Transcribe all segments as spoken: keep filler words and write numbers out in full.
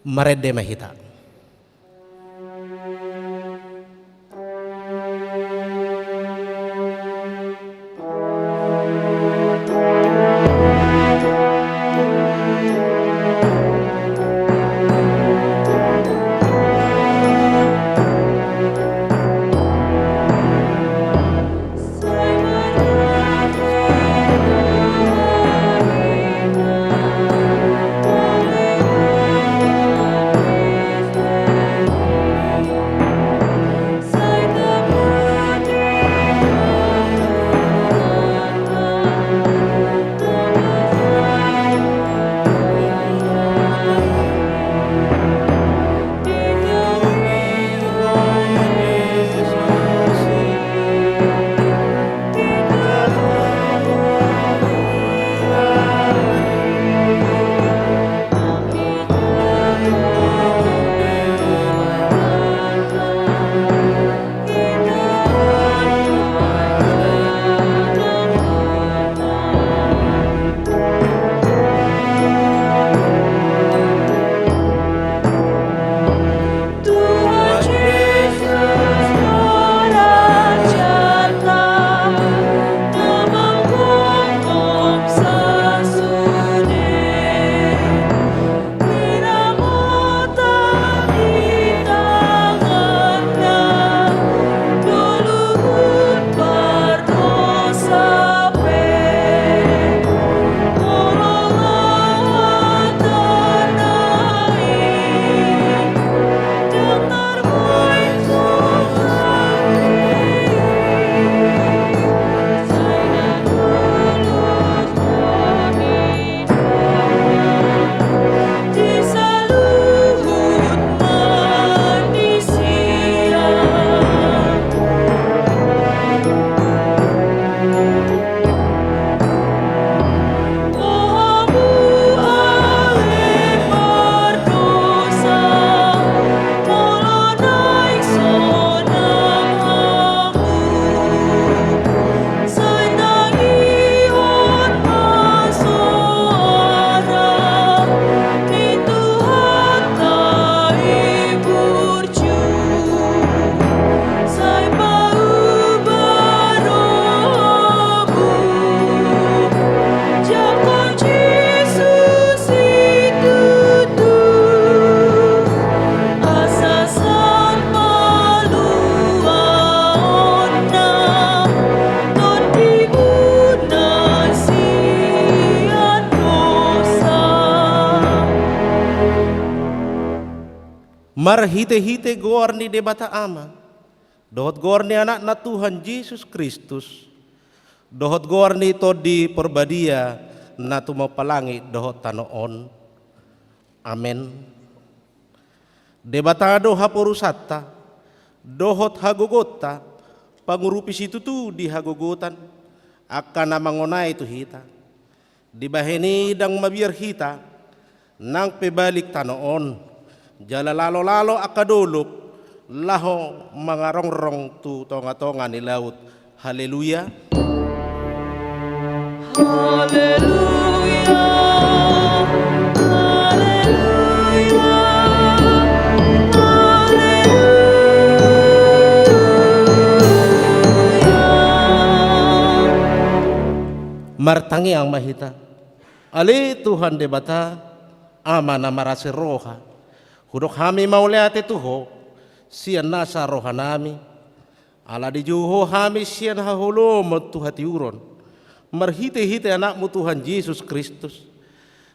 Marende ma hita. Marhitehite goar ni Debata Ama, dohot goar ni Anakna Tuhan Jesus Kristus, dohot goar ni Tondi Parbadia na tumompa langit dohot tano on. Amen. Debata do haporusanta dohot hagogoonta, pangurupi situtu di hagogotan angka na mangonai tu hita. Dibahen i ndang mabiar hita nang pe balik tano on, jala lalolalo angka dolok laho mangarongrong tu tongatonga ni laut. Haleluya. Haleluya. Haleluya. Haleluya. Martangiang ma hita. Ale Tuhan Debata, Ama na marasi roha, hudok hami mauliate tu Ho sian nasa rohanami, ala dijou Ho hami sian haholomon tu hatiuron, marhitehite Anakmu Tuhan Jesus Kristus.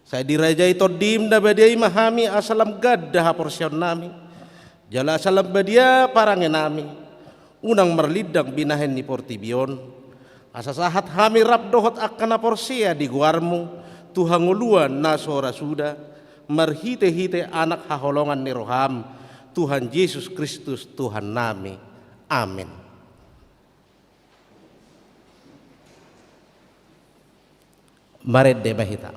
Sai dirajai Tondim na badia i ma hami asa lam ganda haporseaonnami, jala asa lam badia parangenami, unang marlindang binahen ni portibi on, asa sahat hami rap dohot angka na porsea di goarmu tu hangoluan na so ra suda, marhitehite Anak haholongan ni roham, Tuhan Jesus Kristus Tuhannami. Amen. Marende ma hita.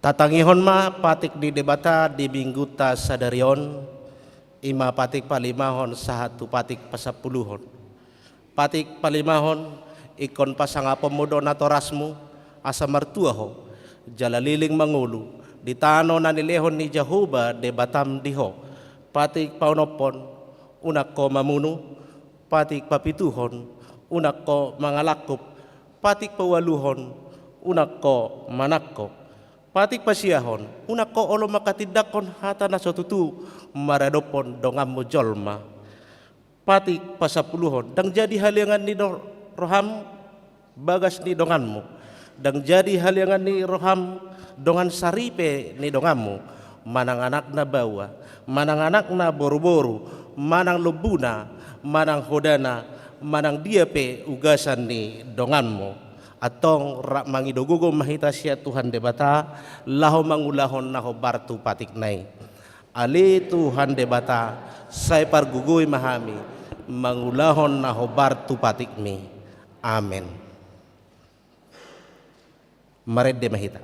Hatangihon ma patik ni Debata di minggunta sadari on, i ma patik palimahon sahat tu patik pasampuluhon. Patik palimahon, ingkon pasangaponmu do natorasmu, asa martua ho, jala leleng mangolu di tano na nilehon ni Jahowa Debatam di ho. Patik paonomhon, unang ho mamunu. Patik papituhon, unang ho mangalangkup. Patik paualuhon, unang ho manangko. Patik pasiahon, unang ho olo manghatindanghon hata na so tutu maradophon donganmu jolma. Patik pasampuluhon, ndang jadi haleangan ni do-, roham bagas ni donganmu, ndang jadi haleangan ni roham dongan saripe ni donganmu, manang anakna baoa, manang anakna boruboru, manang lombuna, manang hodana, manang dia pe ugasan ni donganmu. Antong rap mangido gogo ma hita sian Tuhan Debata, laho mangulahon na hombar tu patikna i. Ale Tuhan Debata, sai pargogoi ma hami mangulahon na hombar tu patikmi. Amen. Marende ma hita.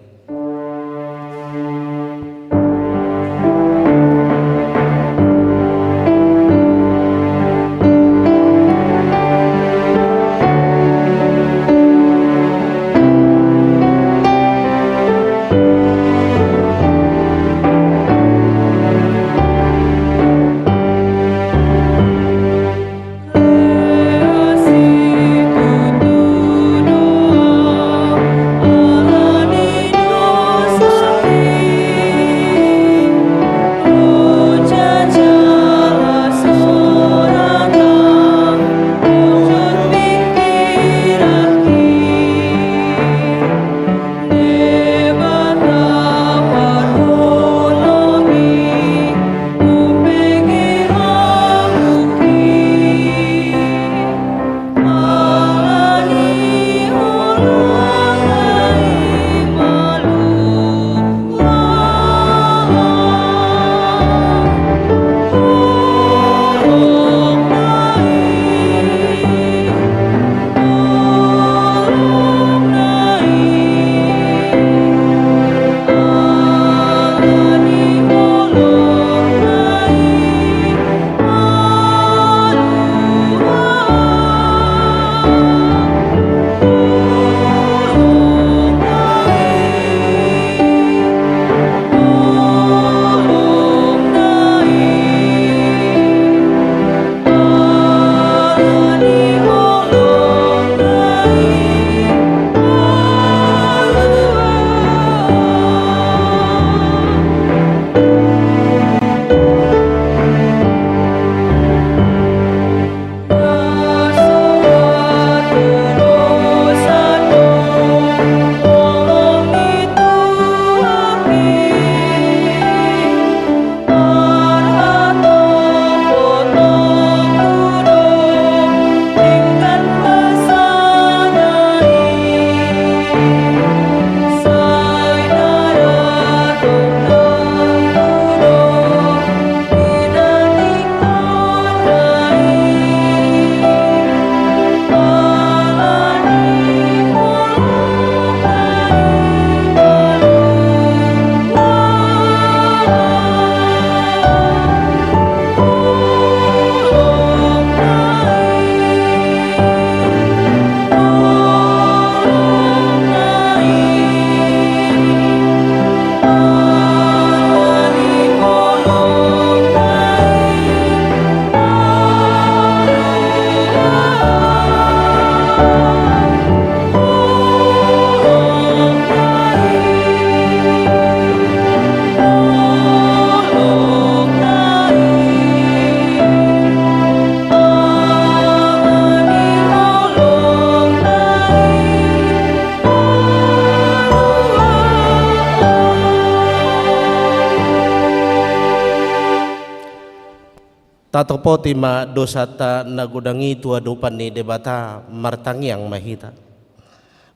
Tatopoti ma dosanta na godang i tu adopan ni Debata, martangiang ma hita.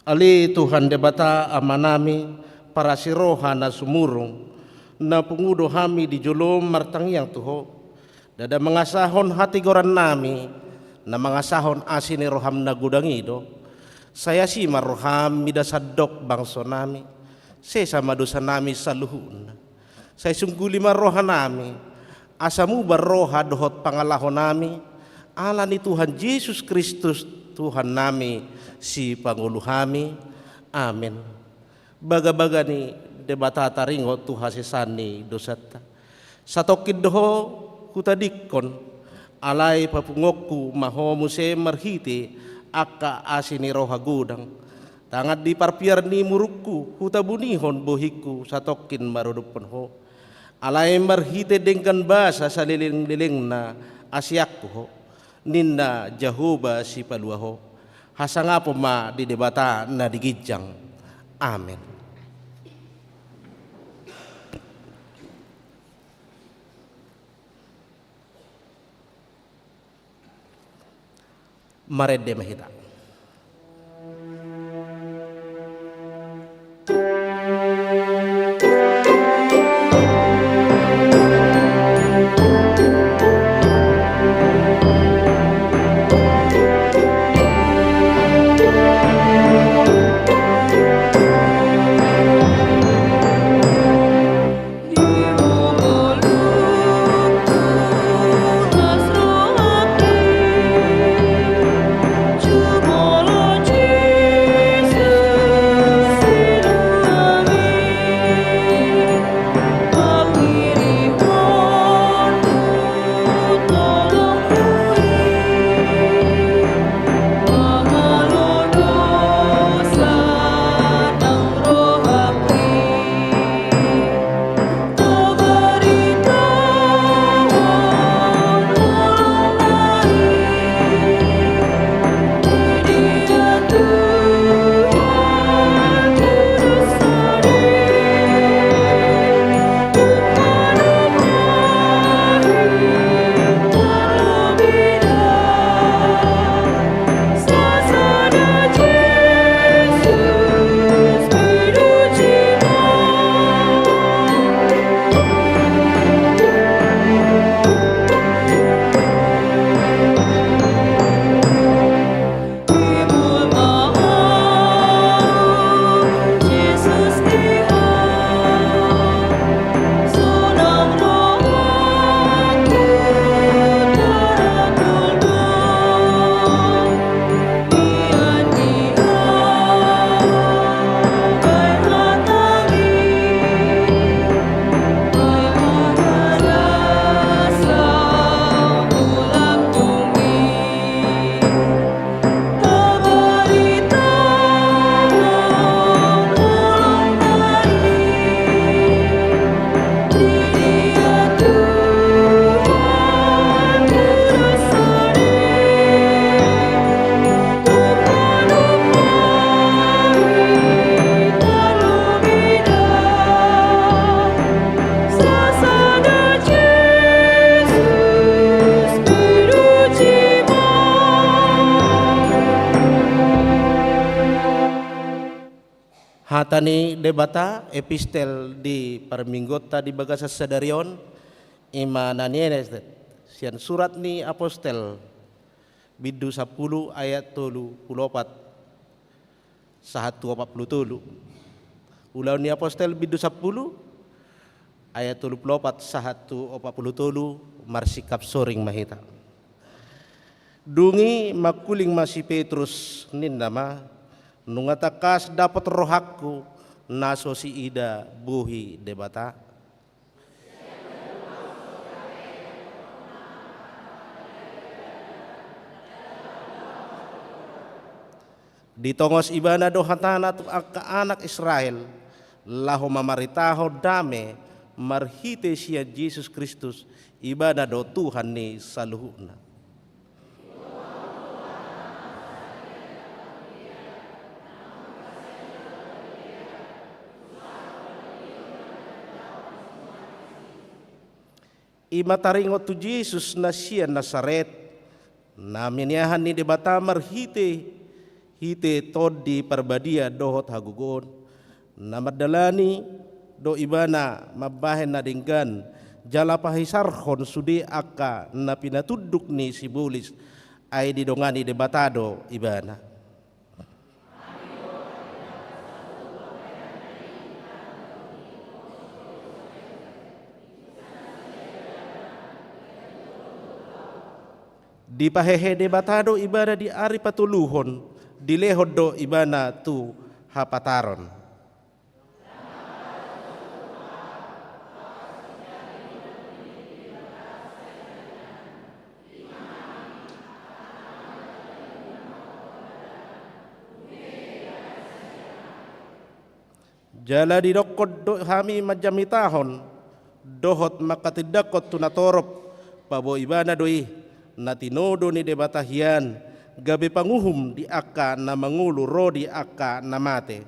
Ale Tuhan Debata Amanami, parasi roha na sumurung, na pungu do hami di jolom martangiang tu Ho. Ndada mangasahon hatigorannami, na mangasahon asi ni roham na godang i do. Sai asi ma roham mida sandok bangsonami. Sesa ma dosanami saluhutna. Sai sungguli ma rohanami, asa mubar roha dohot pangalahonami, ala ni Tuhan Jesus Kristus, Tuhannami, Sipangolu hami. Amen. Bagabaga ni Debata taringot tu hasesaan ni dosanta. Satongkin do Ho hutadingkon, alai papunguonku ma Ho muse marhite angka asi ni roha godang. Tangan di parpiar ni murungku hutabunihon bohingku satongkin maradophon Ho. Alai marhite denggan basa salelenglelengna aseanku Ho, ninna Jahowa Sipalua Ho. Hasangapon ma di Debata na di ginjang. Amen. Marende ma hita. Hata ni Debata, epistel di parmingguonta di bagasan sadari on, i ma na nienet sian surat ni apostel, bindu sampulu ayat tolu pulu opat sahat tu opat pulu tolu. Ulaon ni Apostel bindu sampulu ayat tolu pulu opat sahat tu opat pulu tolu, marsingkap soring ma hita. Dung i mangkuling ma si Petrus, ninna ma: Nunga tangkas dapot rohangku na so siida bohi Debata. Ditongos ibana do hatana tu angka anak Israel, laho mamaritahon dame marhite sian Jesus Kristus, ibana do Tuhan ni saluhutna. I ma taringot tu Jesus na sian Nasaret, na miniahan ni Debata marhite, hite Tondi Parbadia dohot hagogoon, na mandalani do ibana mambahen na denggan, jala pahisarhon sude angka na pinatunduk ni sibolis, ai didongani Debata do ibana. Dipahehe Debata do ibana di ari patoluhon, dilehon do ibana tu hapataron. Jala didokkon do hami manjamitahon dohot manghatindanghon tu natorop, paboa ibana do i na tinodo ni Debata hian, gabe panguhum di angka na mangolu ro di angka na mate.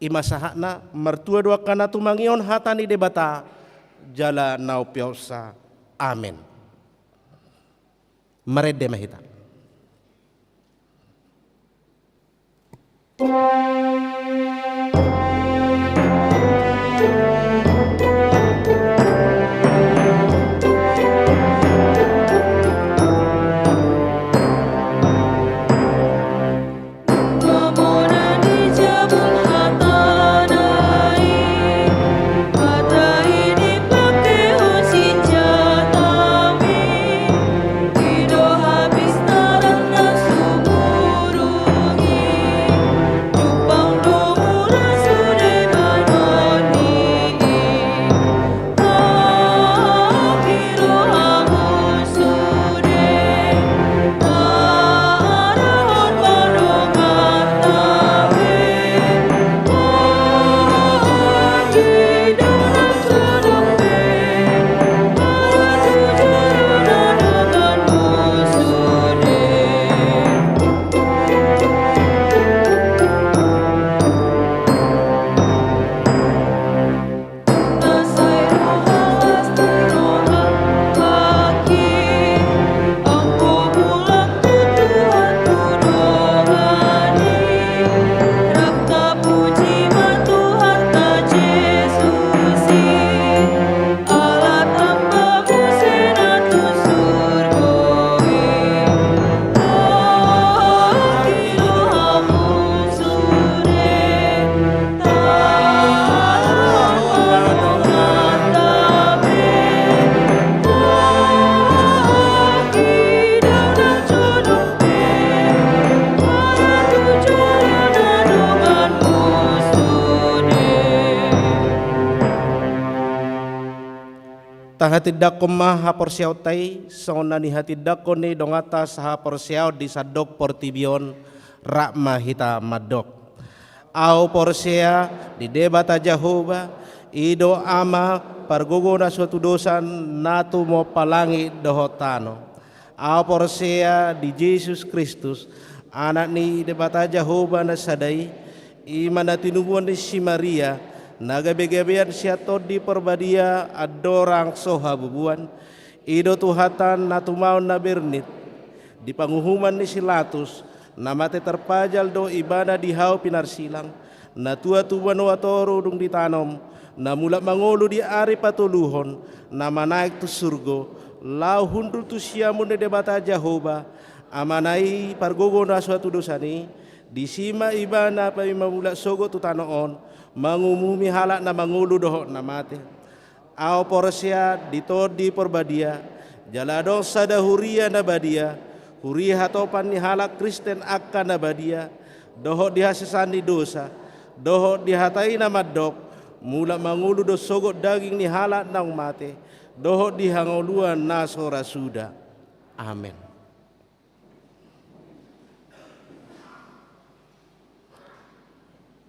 I ma sahatna. Martua do angka na tumangihon hata ni Debata jala na umpeopsa. Amen. Marende ma hita. Tahatindangkon ma haporseaonta i songon na nihatindangkon ni donganta sahaporseaon di sandok portibi on, rap ma hita mandok. Ahu porsea di Debata Jahowa, i do Ama pargogo na so tudosan, na tumompa langit dohot tano. Ahu porsea di Jesus Kristus, Anak ni Debata Jahowa na sada i, i ma na tinubuan ni si Maria, na gabegabean sian Tondi Parbadia andorang so habubuan. I do Tuhanta na tumaon na bernit di panguhuman ni si Latus, na mate tarpajal do ibana di hau pinarsilang, na tua tu banua toru dung ditanom, na mulak mangolu di ari patoluhon, na manaek tu surgo, laho hundul tu siamun ni Debata Jahowa, Amana i pargogo na so tudosan i, disi ma ibana paima mulak sogot tu tano on, manguhumi halak na mangolu dohot na mate. Ahu porsea di Tondi Parbadia, jala adong sada huria na badia, huria hatopan ni halak Kristen angka na badia, dohot di hasesaan ni dosa, dohot di hata i na mandok, mulak mangolu do sogot daging ni halak naung mate, dohot di hangoluan na so ra suda. Amen.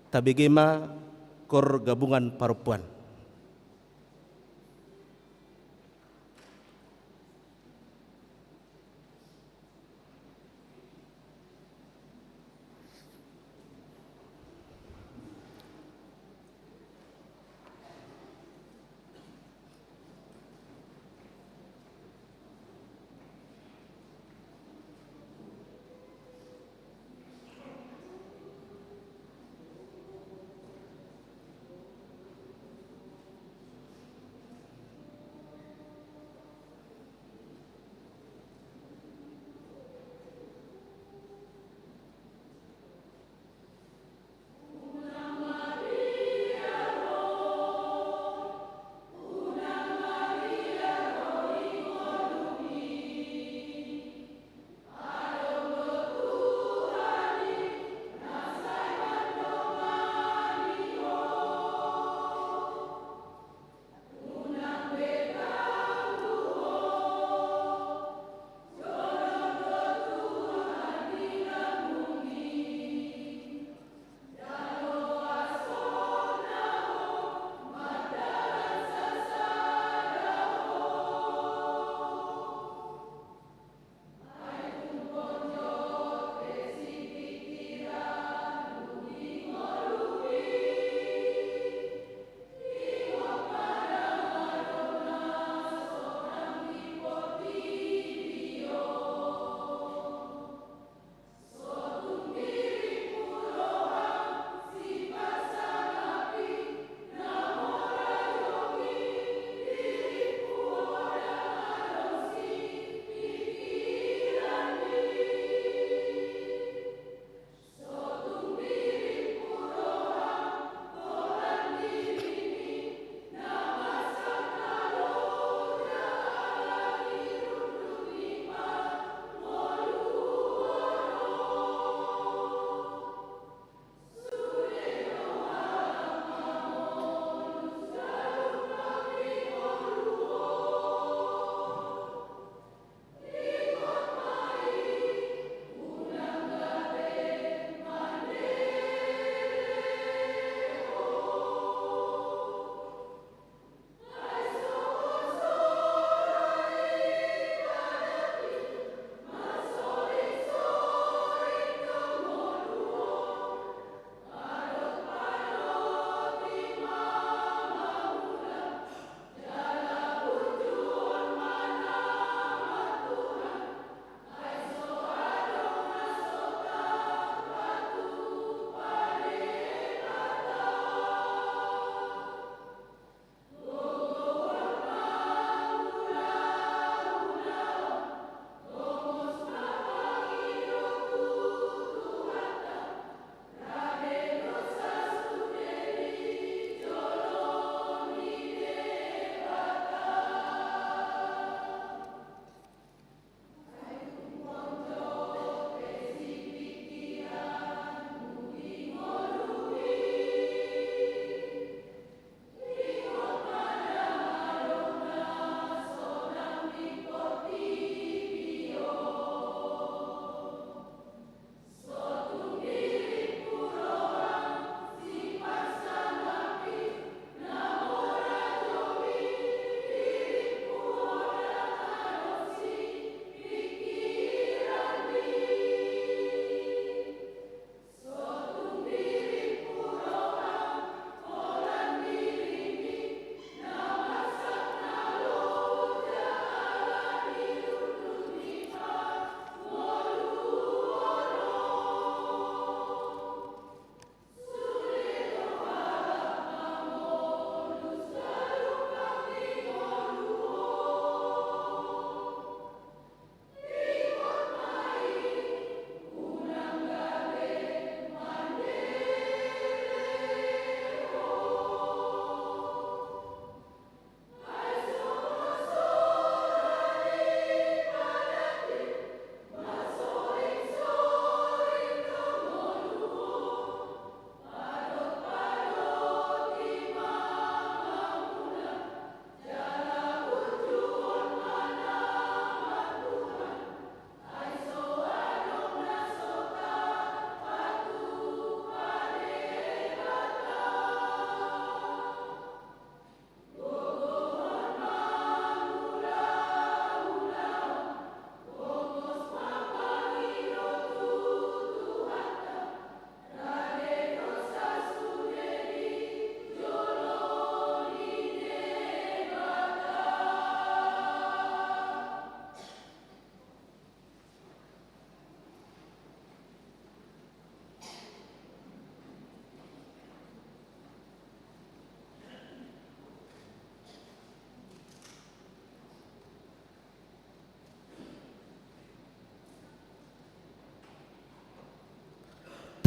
Tabege ma kor gabungan parompuan.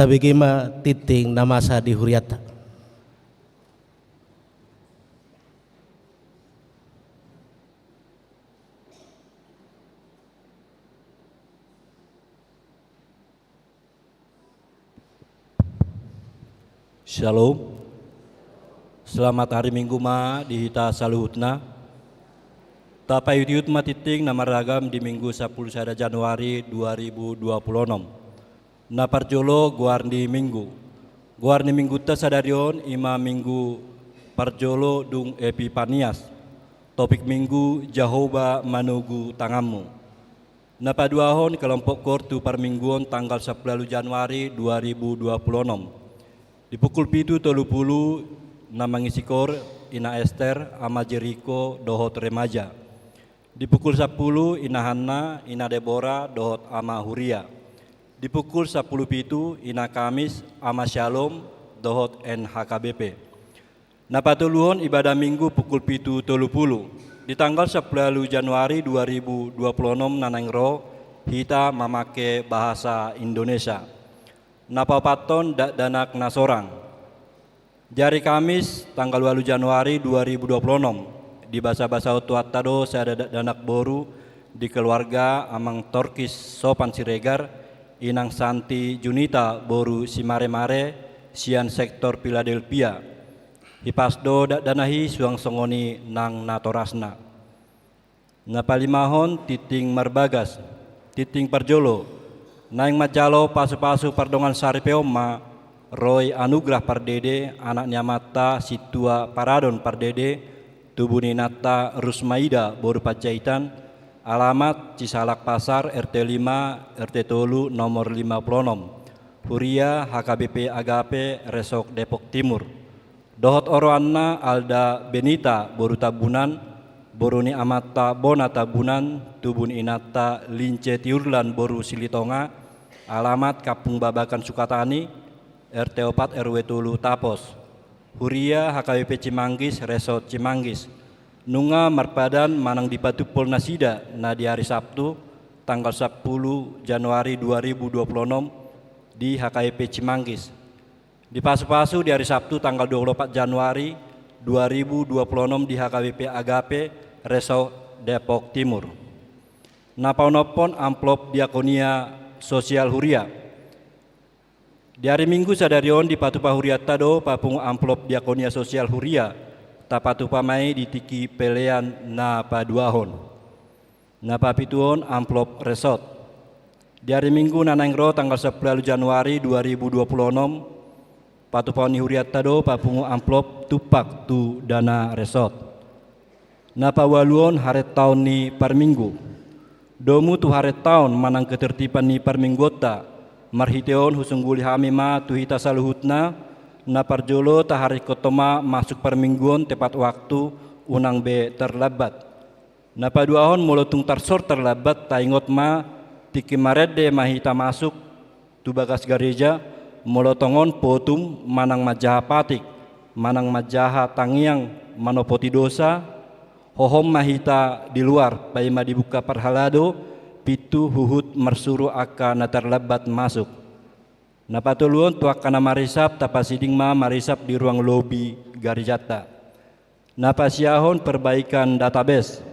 Tabege ma tinting na masa di hurianta. Shalom. Selamat hari Minggu ma di hita saluhutna. Tapaihutihut ma tinting na marragam di Minggu sampulu sada Januari dua ribu dua puluh enam. Na parjolo, goar ni Minggu. Goar ni Minggunta sadari on i ma Minggu parjolo dung Epipanias. Topik Minggu: Jahowa manogu tanganmu. Na paduahon, kelompok koor tu parmingguon tanggal sampulu ualu Januari dua ribu dua puluh enam. Di pukul pitu tolu pulu na mangisi koor Ina Ester, Ama Jeriko dohot remaja. Di pukul sampulu Ina Hanna, Ina Debora dohot Ama Huria. Di pukul sampulu pitu Ina Kamis, Ama Syalom dohot N H K B P. Na patoluhon, ibadah Minggu pukul pitu tolu pulu. Di tanggal sampulu ualu Januari dua ribu dua puluh enam na naeng ro, hita mamake bahasa Indonesia. Na paopathon, dakdanak na sorang. Di ari Kamis tanggal ualu Januari dua ribu dua puluh enam, dibasabasahon Tuhanta do sada dakdanak boru di keluarga Amang Torkis Sopan Siregar, Inang Santi Junita boru Simaremare, sian sektor Philadelphia. Hipas do dakdanak i suang songon i nang natorasna. Na palimahon, tinting marbagas. Tinting parjolo, naeng manjalo pasupasu pardongansaripeon ma, ro i anugerah pardede, anak ni amanta Sintua Paradon Pardede, tubu ni inanta Rusmaida boru Panjaitan, alamat Cisalak Pasar, R T lima, R T tolu, nomor lima puluh enam, huria H K B P Agape, Resok Depok Timur. Dohot oroanna Alda Benita boru Tambunan, boru ni amanta Bona Tambunan, tubu ni inanta Lince Tiurlan boru Silitonga, alamat Kampung Babakan Sukatani, R T opat R W tolu Tapos. Huria H K B P Cimanggis, Resort Cimanggis. Nunga marpadan manang dipatumpol nasida na di ari Sabtu, tanggal sampulu Januari dua ribu dua puluh enam, di H K B P Cimanggis. Dipasupasu di ari Sabtu tanggal dua puluh opat Januari dua ribu dua puluh enam di H K B P Agape, Resort Depok Timur. Na paonomhon, amplop diakonia sosial huria. Di ari Minggu sadari on dipatupa hurianta do papungu amplop diakonia sosial huria, tapatupa ma i di tingki pelean na paduahon. Na papituhon, amplop resort. Di ari Minggu na naeng ro tanggal sampulu ualu Januari dua ribu dua puluh enam, patupaon ni hurianta do papungu amplop tumpak tu dana resort. Na paualuhon, harentaon ni parminggu. Domu tu harentaon manang ketertiban ni parmingguonta, marhitehon husungguli hami ma tu hita saluhutna. Na parjolo, taharihonhon ma masuk parmingguon tepat waktu, unang be terlambat. Na paduahon, molo tung tarsor terlambat, taingot ma, tingki marende ma hita masuk tu bagas gareja, molo tongon potum manang manjaha patik, manang manjaha tangiang manopoti dosa, hohom ma hita di luar, paima dibuka parhalado, pintu huhut marsuru angka na terlambat masuk. Na patoluhon, tu angka na marisap, tapasiding ma marisap di ruang lobi garejanta. Na pasiahon, perbaikan database.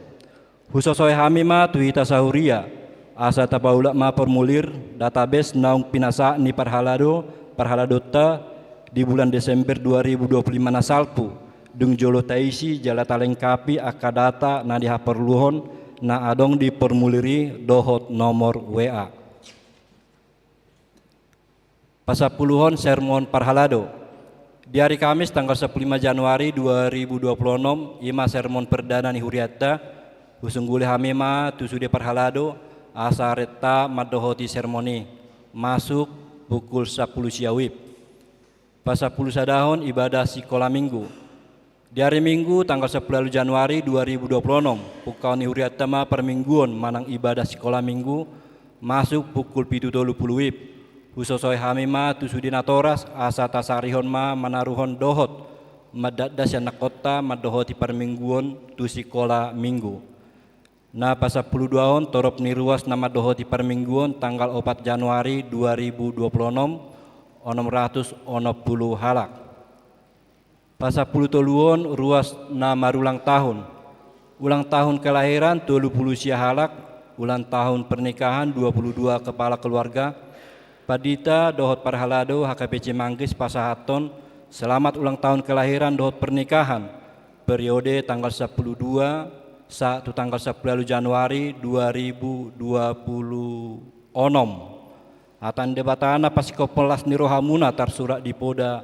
Husosohi hami ma tu hita sahuria, asa tapaulak ma formulir database naung pinasahat ni parhalado, parhaladonta di bulan Desember dua ribu dua puluh lima na salpu, dung jolo taisi jala talengkapi angka data na dihaporluhon na adong di formulir i dohot nomor W A. Pasampuluhon, sermon parhalado. Di ari Kamis tanggal sampulu lima Januari dua ribu dua puluh enam, i ma sermon perdana ni hurianta. Husungguli hami ma tu sude parhalado, asa renta mandohoti sermon i, masuk pukul sampulu sia W I B. Pasampulu sadahon, ibadah sikola Minggu. Di ari Minggu tanggal sampulu ualu Januari dua ribu dua puluh enam, pungkaon ni hurianta ma parmingguon manang ibadah sikola Minggu, masuk pukul pitu tolu pulu W I B. Husosohi hami ma tu sude natoras, asa tasarihon ma manaruhon dohot mandakdanak sianakkonta mandohoti parmingguon tu sikola Minggu. Na pasampulu duahon, torop ni ruas na mandohoti parmingguon tanggal opat Januari dua ribu dua puluh enam, onom ratus onom pulu halak. Pasampulu toluhon ruas na marulang tahun. Ulang tahun kelahiran tolu pulu sia halak, ulang tahun pernikahan dua pulu dua kepala keluarga. Pandita dohot parhalado H K B C Manggis pasahathon selamat ulang tahun kelahiran dohot pernikahan, periode tanggal sampulu dua sahat tu tanggal sampulu ualu Januari dua ribu dua pulu onom. Hata ni Debata na pasingkophon las ni rohamuna tarsurat di Poda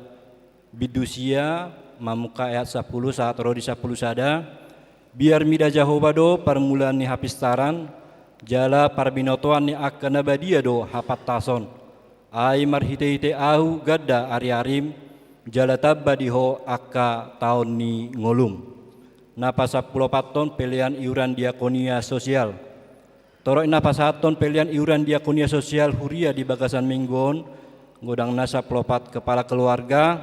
Bindu sia, mamungka ayat sampulu sahat ro di sampulu sada. Biar mida Jahowa do parmulaan ni hapistaran, jala parbinotoan ni angka na badia do hapantason. Ai marhitehite ahu ganda ariarim, jala tamba di ho angka taon ni ngolum. Na pasampulu opathon pelean iuran diakonia sosial. Torop i na pasahathon pelean iuran diakonia sosial huria di bagasan minggu on, godangna sampulu opat kepala keluarga,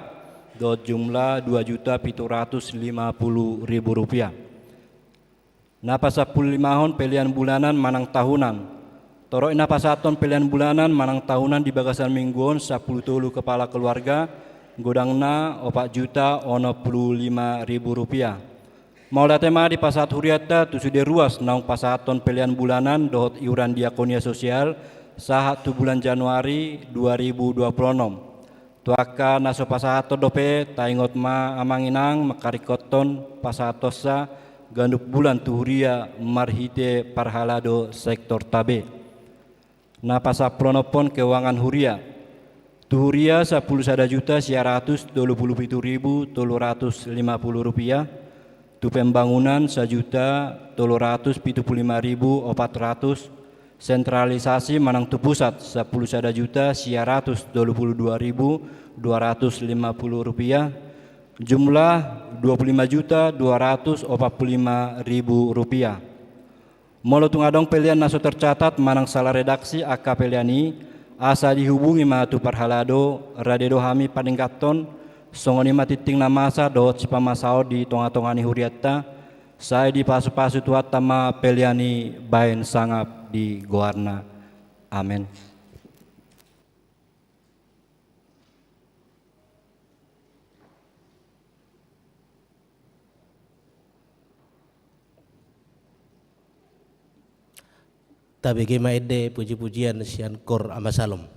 dohot jumlah dua juta pitu ratus lima pulu ribu rupiah. Na pasampulu limahon pelean bulanan manang tahunan. Torop i na pasahathon pelean bulanan manang tahunan di bagasan minggu on sampulu tolu kepala keluarga, godangna opat juta onom pulu lima ribu rupiah. Mauliate ma dipasahat hurianta tu sude ruas naung pasahathon pelean bulanan dohot iuran diakonia sosial sahat tu bulan Januari dua ribu dua pulu onom. Tu angka na so pasahathon dope, taingot ma amang inang mangkaringkothon pasahathonsa ganup bulan tu huria marhite parhalado sektorta be. Na pasampulu onomhon keuangan huria. Tu huria sampulu sada juta sia ratus tolu pulu pitu ribu tolu ratus lima pulu rupiah, tu pembangunan sajuta tolu ratus pitu pulu lima ribu opat ratus, sentralisasi manang tu pusat sampulu sada juta sia ratus tolu pulu dua ribu dua ratus lima pulu rupiah, jumlah dua pulu lima juta dua ratus opat pulu lima ribu rupiah. Molo tung adong pelean na so tercatat manang sala redaksi angka pelean i, asa dihubungi ma tu parhalado, rade do hami paningathon, songon i ma tingting na masa dohot sipamasaon di tonga-tonga ni hurianta, sai dipasupasu Tuhanta ma pelean i bahen sangap di goarna. Amen. Tabege ma ende puji-pujian sian Kor Ama Salom.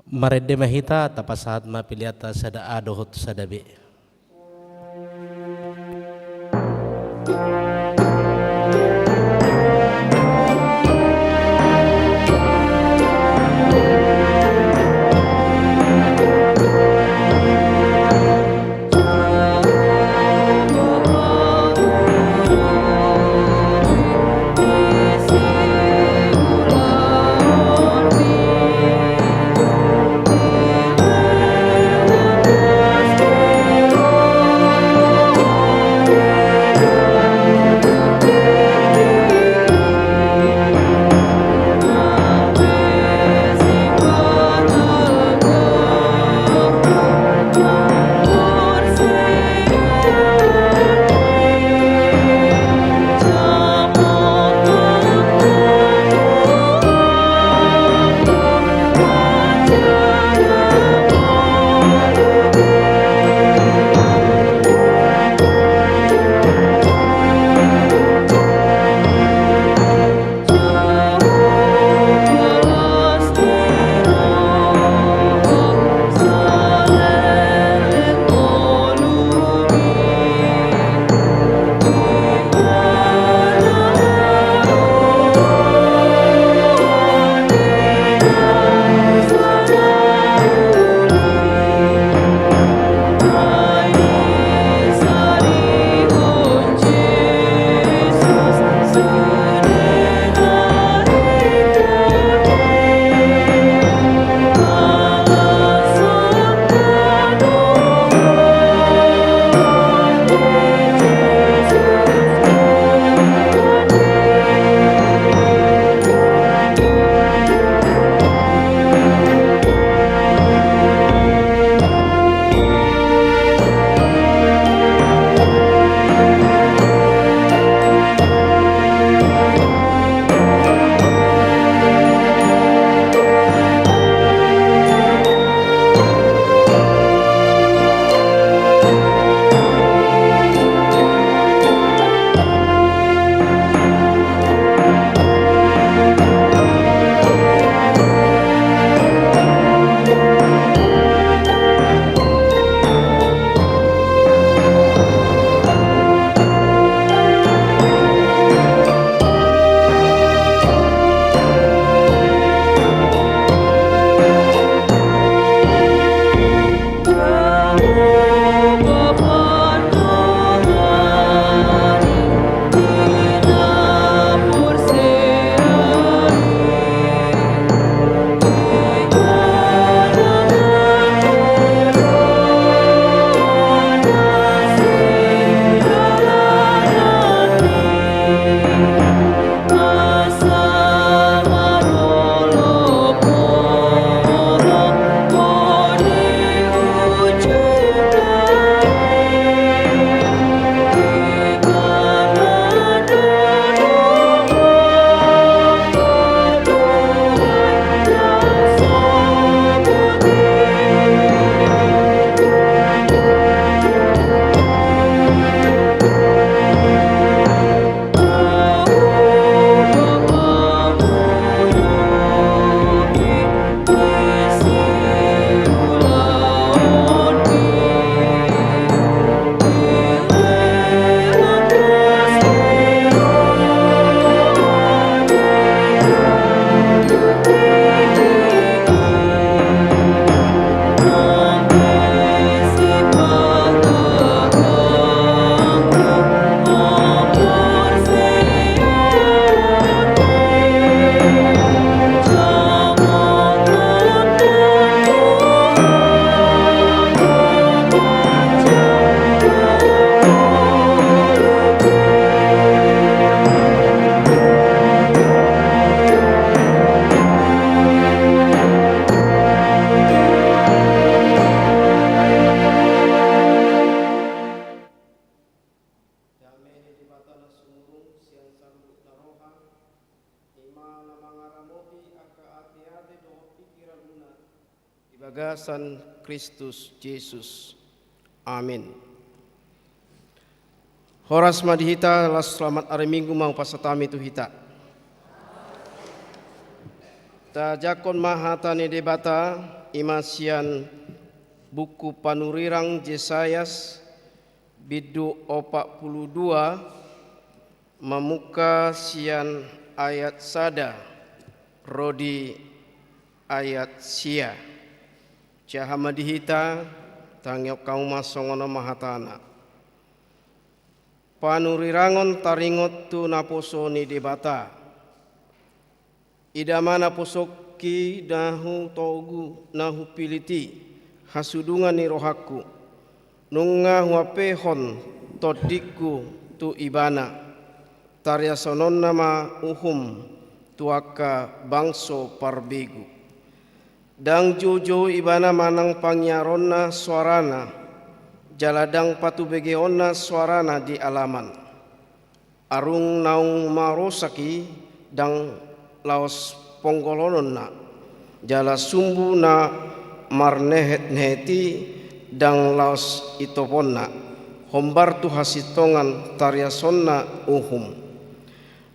Marende ma hita, tapasahat ma peleanta sada A dohot sada B. Dame ni Debata na sumurung sian saluhut na roha, i ma na mangaramoti angka ateate dohot pingkiranmuna di bagasan Kristus Jesus. Amin. Horas ma di hita, laos selamat ari Minggu ma hupasahat hami tu hita. Tajangkon ma hata ni Debata, I ma sian buku panurirang Jesayas, bindu opat pulu dua, mamungka sian ayat sada ro di ayat sia. Jaha ma di hita, tangihon hamu ma songon on ma hatana. Panurirangon taringot tu naposo ni Debata. Ida ma naposongki na hutogu, na hupillit i, hasudungan ni rohangku. Nunga huampehon tondingku tu ibana. Tariashononna ma uhum tu angka bangso parbegu. Ndang joujou ibana manang pangiaronna soarana, jala ndang patubegeonna soarana di alaman. Arung naung marosak i ndang laos ponggolanonna, jala sumbu na marnehetnehet i ndang laos itoponna, hombar tu hasintongan tariashonna uhum.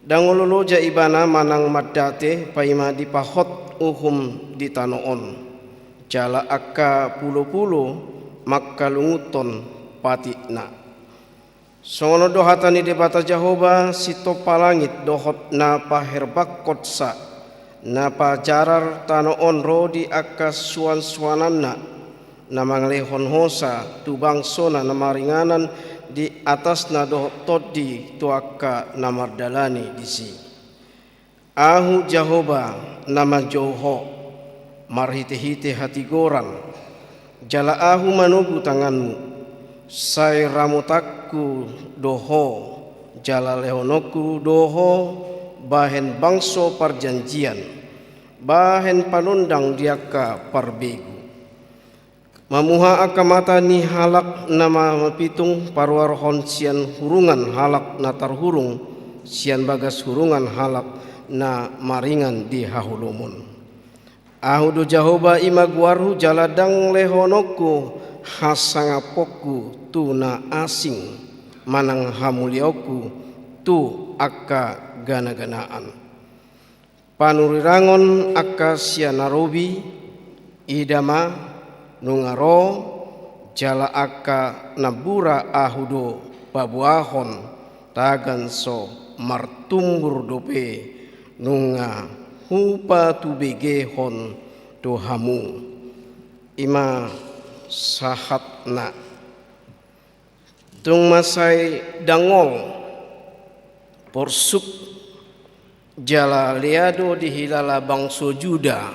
Ndang olo loja ibana manang mandate paima dipahot uhum di tano on, jala angka pulopulo mangkalungunhon patikna. Songon on do hata ni Debata Jahowa, Sitompa langit dohot na paherbangkonsa, na pajarar tano on ro di angka suansuananna, na mangalehon hosa tu bangsona na maringanan di atasna dohot tondi tu angka na mardalani disi. Ahu Jahowa na manjou ho marhitehite hatigoran, jala Ahu manogu tanganmu, sai ramotanku do ho, jala lehononku do ho bahen bangso parjanjian, bahen panondang di angka parbegu. Mamuha angka mata ni halak na ma-, mapitung paruarhon sian hurungan halak na tarhurung, sian bagas hurungan halak na maringan di haholomon. Ahu do Jahowa, i ma goarhu, jala ndang lehononku hasangaponku tu na asing, manang hamuliaonku tu angka ganaganaan. Panurirangon angka sian na robi, ida ma, nunga ro, jala angka nambura Ahu do paboahon, tagan so martumbur dope, nunga hupatubegehon do hamu. I ma sahatna. Tung mansai dangol, porsuk jala lea do dihilala bangso Juda,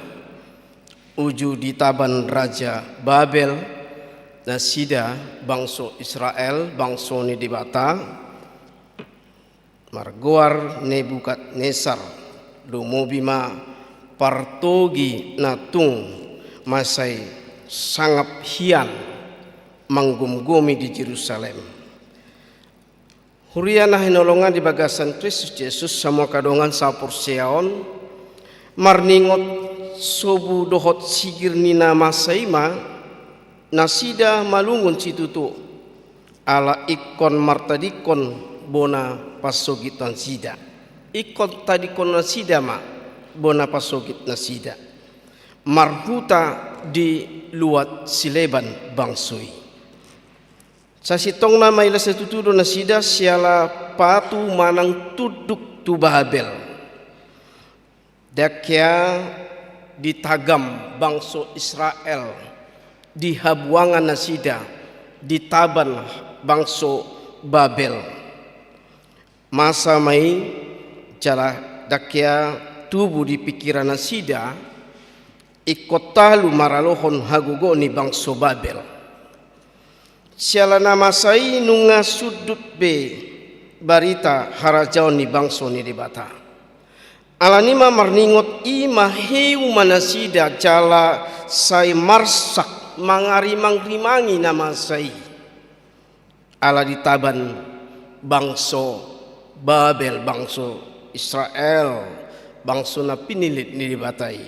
uju ditaban raja Babel nasida, bangso Israel, bangso ni Debata, margoar Nebukadnesar, lumobi ma partogi na tung mansai sangap hian manggomgomi di Jerusalem. Huria na hinaholongan di bagasan Kristus Jesus, hamu angka dongan sahaporseaon, marningot sobu dohot sigir ni na masa i ma, nasida malungun situtu, ala ingkon martadingkon bona pansogit nasida. Ingkon tadingkon nasida ma bona pansogit nasida. Marhuta di luat sileban bangso i. Sasintongna maila situtu do nasida siala patu manang tunduk tu Babel. Ndang hea ditagam bangso Israel di habuangan nasida, ditaban bangso Babel. Masa ma i jala ndang hea tubu di pingkiran nasida, ingkon talu maralohon hagogoon ni bangso Babel. Siala na masa i nunga sundut be barita harajaon ni bangso ni Debata. Alani i ma marningot i, maheu ma nasida jala sai marsak mangarimangrimangi na masa i. Ala ditaban bangso Babel, bangso Israel, bangso na pinillit ni Debata i.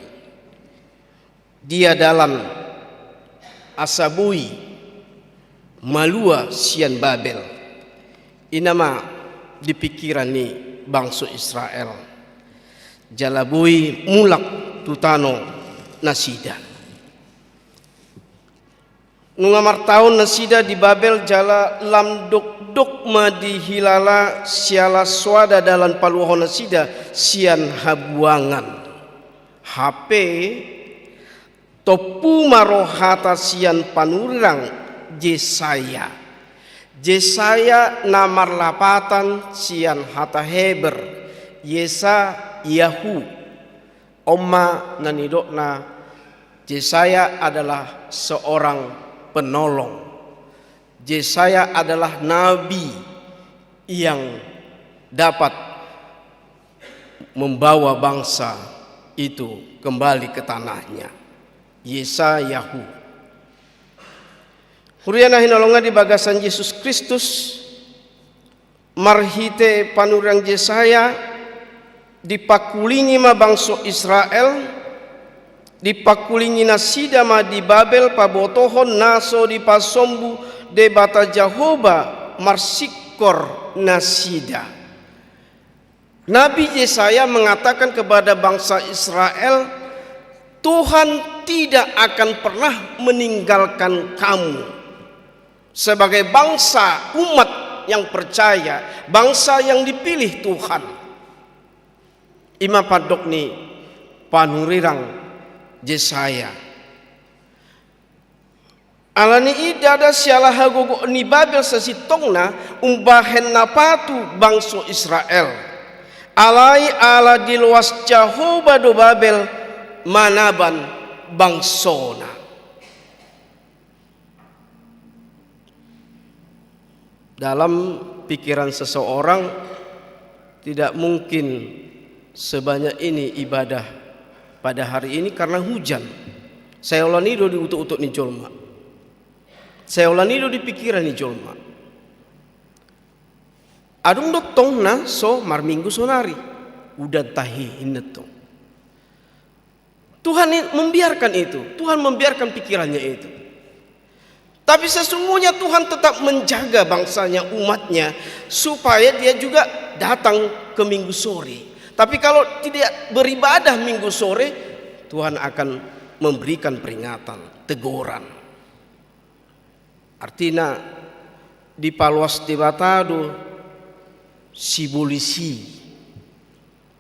Dia dalan asa boi malua sian Babel? I na ma di pingkiran ni bangso Israel. Jala boi mulak tu tano nasida. Nunga martaon nasida di Babel jala lam dokdok ma dihilala siala soada dalan paluahon nasida sian habuangan. Hape, tompu ma ro hata sian panurirang Jesaya. Jesaya na marlapatan sian hata Heber, Yesa, Yahu. On ma na nidokna, Jesaya adalah seorang penolong. Jesaya adalah nabi yang dapat membawa bangsa itu kembali ke tanahnya. Yesa, Yahu. Huria na hinaholongan di bagasan Jesus Kristus, marhite panurirang Jesaya, dipangkulingi ma bangso Israel, dipangkulingi nasida ma di Babel pabotohon na so dipasombu Debata Jahowa marsingkor nasida. Nabi Yesaya mengatakan kepada bangsa Israel, "Tuhan tidak akan pernah meninggalkan kamu." Sebagai bangsa, umat yang percaya, bangsa yang dipilih Tuhan. I ma pandok ni panurirang Jesaya. Ala ni i ndada siala hagogoon ni Babel sasintongna umbahen na patu bangso Israel. Alai ala diloas Jahowa do Babel manaban bangsona. Dalam pikiran seseorang, tidak mungkin sebanyak ini ibadah pada hari ini karena hujan. Sai holan i do di utok-utok ni jolma. Sai holan i do di pikiran ni jolma. Adong do tong na so marminggu sonari. Udan tahe inna tong. Tuhan i-, membiarkan itu. Tuhan membiarkan pikirannya itu. Tapi sesungguhnya Tuhan tetap menjaga bangsanya, umatnya, supaya dia juga datang ke minggu sore. Tapi kalau tidak beribadah minggu sore, Tuhan akan memberikan peringatan, teguran. Artina, dipaloas Debata do sibolis i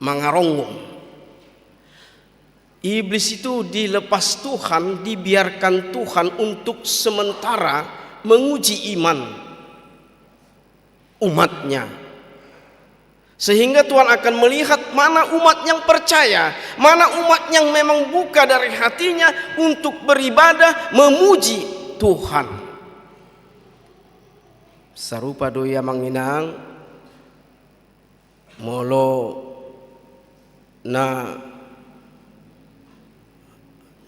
mangarongom. Iblis itu dilepas Tuhan, dibiarkan Tuhan untuk sementara menguji iman umat-Nya. Sehingga Tuhan akan melihat mana umat yang percaya, mana umat yang memang buka dari hatinya untuk beribadah, memuji Tuhan. Sarupa do i, amang inang, molo na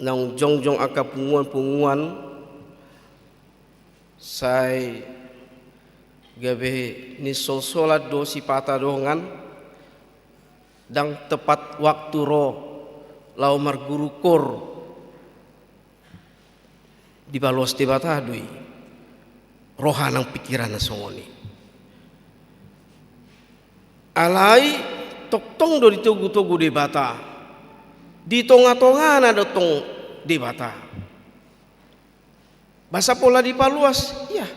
naung jongjong angka punguan-punguan, sai gabe nisolsolan do sipata dongan, ndang tepat waktu ro laho marguru koor. Dipaloas Debata do i roha nang pikiranna songon i. Alai tongtong do ditogu-togu Debata. Di tonga-tongana do tong Debata. Boasa pola dipaloas? Iya,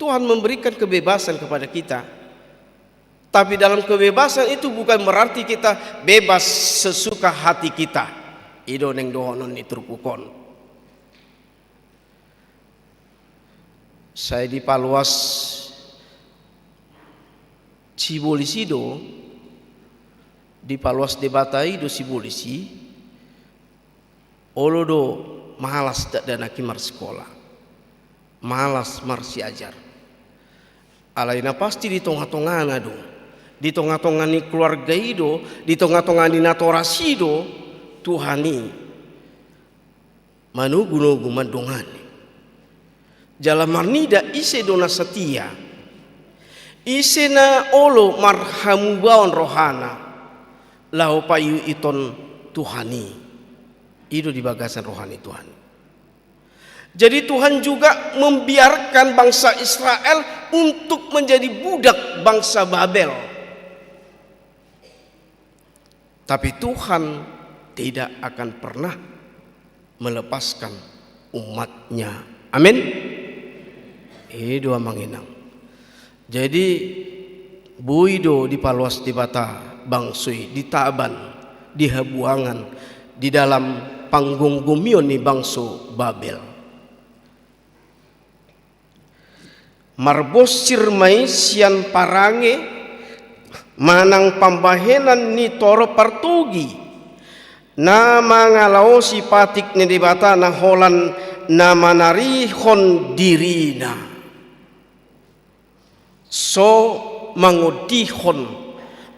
Tuhan memberikan kebebasan kepada kita. Tapi dalam kebebasan itu bukan berarti kita bebas sesuka hati kita. I do naeng dohonon ni turpuk on. Sai dipaloas sibolis i do, dipaloas Debata i do sibolis i, olo do malas dakdanak i marsikola, malas marsiajar. Alai na pasti di tonga-tongana do, di tonga-tonga ni keluarga i do, di tonga-tonga ni natoras i do Tuhan i manogu-nogu mandongani. Jala marnida ise do na satia, ise na olo marhamubaon rohana laho paihuthon Tuhan i. I do di bagasan roha ni Tuhan. Jadi Tuhan juga membiarkan bangsa Israel untuk menjadi budak bangsa Babel. Tapi Tuhan tidak akan pernah melepaskan umat-Nya Amin. I do amang inang. Jadi boi do dipaloas Debata bangso i di taban, di habuangan, di dalam panggomgomion ni bangso Babel. Marbonsir ma i sian parange manang pambahenan ni torop partogi, na mangalaosi patik ni Debata na holan na manarihon dirina. So mangondihon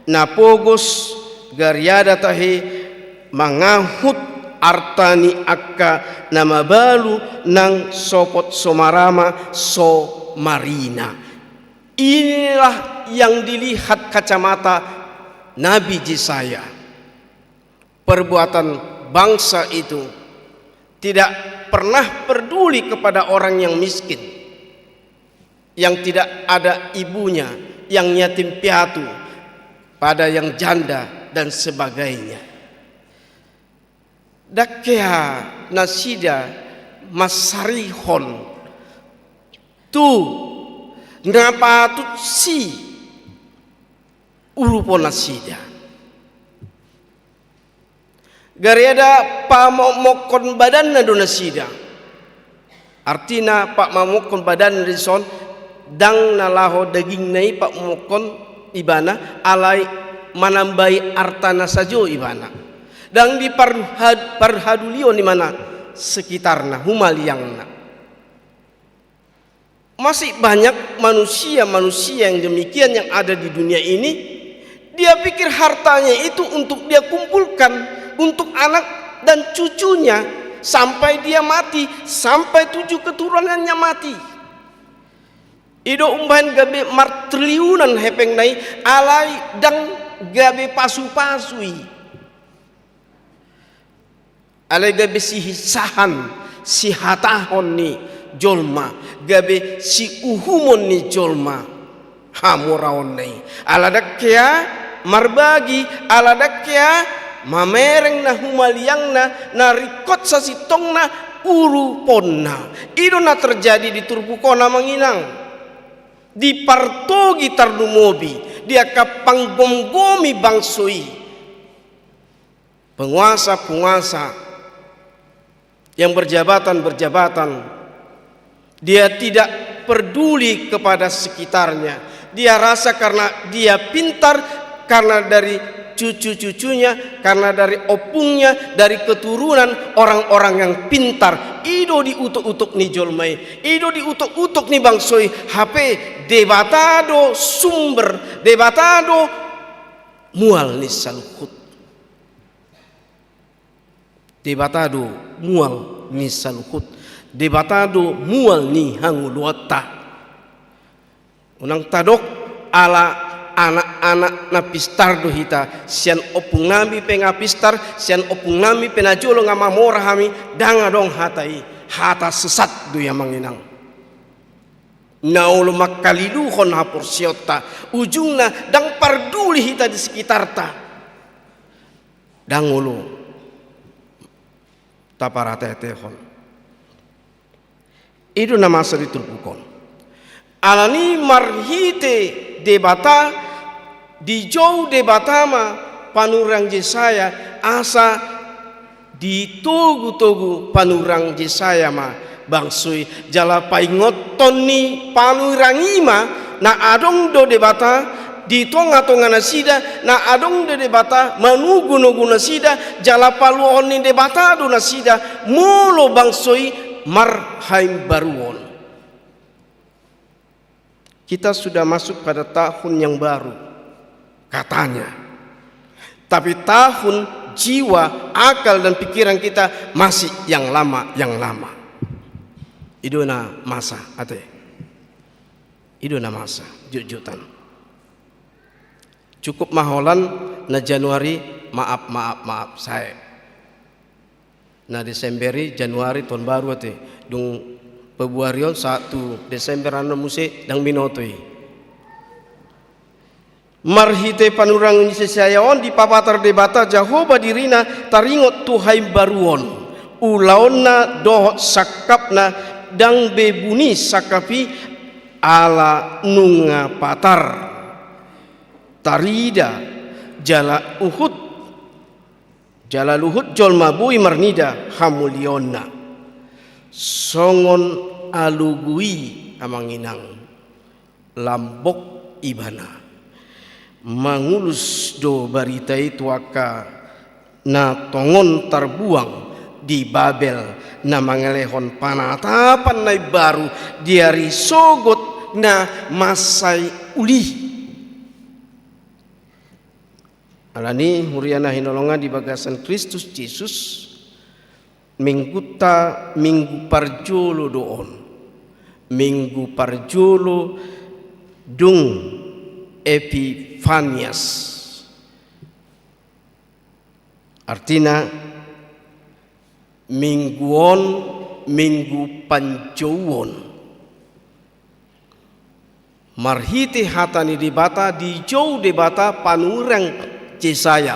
na pogos gariada tahe mangahut arta ni angka na mabalu nang sopot so marama so marina. Inilah yang dilihat kacamata Nabi Yesaya. Perbuatan bangsa itu tidak pernah peduli kepada orang yang miskin, yang tidak ada ibunya, yang yatim piatu, pada yang janda dan sebagainya. Dang hea nasida mansarihon tu na patut siurupon nasida. Gariada pamokmokkon badanna do nasida. Artina pamokmokkon badanna dison, dang na laho dagingna i pamokmokkon ibana, alai manambai artana sajo ibana. Dang diparhad-, parhadulion ibana sekitarna, humaliangna. Masih banyak manusia-manusia yang demikian yang ada di dunia ini. Dia pikir hartanya itu untuk dia kumpulkan untuk anak dan cucunya sampai dia mati, sampai tujuh keturunannya mati. I do umbahen gabe martriliunan hepengna i, alai dang gabe pasupasu i. Alai gabe sihisahan, sihatahon ni jolma, gabe siuhumon ni jolma hamoraonna i. Ala dang hea marbagi, ala dang hea mamereng na humaliangna, na ringkot sasintongna uruponna. I do na terjadi di turpuk on, amang inang. Di partogi tarlumobi di angka panggomgomi bangso i. Penguasa-penguasa yang berjabatan-berjabatan, dia tidak peduli kepada sekitarnya. Dia rasa karena dia pintar, karena dari cucu-cucunya, karena dari opungnya, dari keturunan orang-orang yang pintar. I do diutuk-utuk ni jolma i, i do diutuk-utuk ni bangso i. Hape Debata do sumber, Debata do mual ni saluhut. Debata do mual ni saluhut. Debata do mual ni hangoluanta. Unang tadok ala anak-anak na pistar do hita, sian ompung nami pe nga pistar, sian ompung nami pe na jolo nga mamora hami, dang adong hata i, hata sesat do i, amang inang. Na olo mangkaliluhon haporseaonta, ujungna dang parduli hita di sekitarta. Dang olo taparateatehon. I do na masa di turpuk on. Alani marhite Debata, dijou Debata ma panurirang Jesaya, asa ditogu-togu panurirang Jesaya ma bangso i, jala paingothon ni panurirang i ma na adong do Debata di tonga-tonga nasida, na adong do Debata manogu-nogu nasida, jala paluahon ni Debata do nasida molo bangso i marhaimbaruon. Kita sudah masuk pada tahun yang baru, katanya. Tapi tahun, jiwa, akal, dan pikiran kita masih yang lama, yang lama. I do na masa, ate. I do na masa, jotjotan. Cukup ma holan na Januari, maaf, maaf, maaf sae. Na Desember i, Januari, taon baru, ate. Dung Februari on sahat tu Desember annon muse, dang binoto i. Marhite panurirang ni Jesaya on dipapatar Debata Jahowa dirina taringot tu haimbaruon, ulaonna dohot sangkapna Ndang be buni sangkap i ala nunga patar tarida jala uhut, jala luhut jolma boi marnida hamuliaonna. Songon alogo i amang inang, lambok ibana. Mangulus do barita i tu angka na tongon tarbuang di Babel, na mangalehon panatapan na imbaru di ari sogot na mansai uli. Alani huria na hinaholongan di bagasan Kristus Jesus, mingguta minggu parjolo do on. Minggu parjolo dung Epifanias. Artina, minggu on minggu panjouon. Marhite hata ni Debata dijou Debata panurirang Jesaya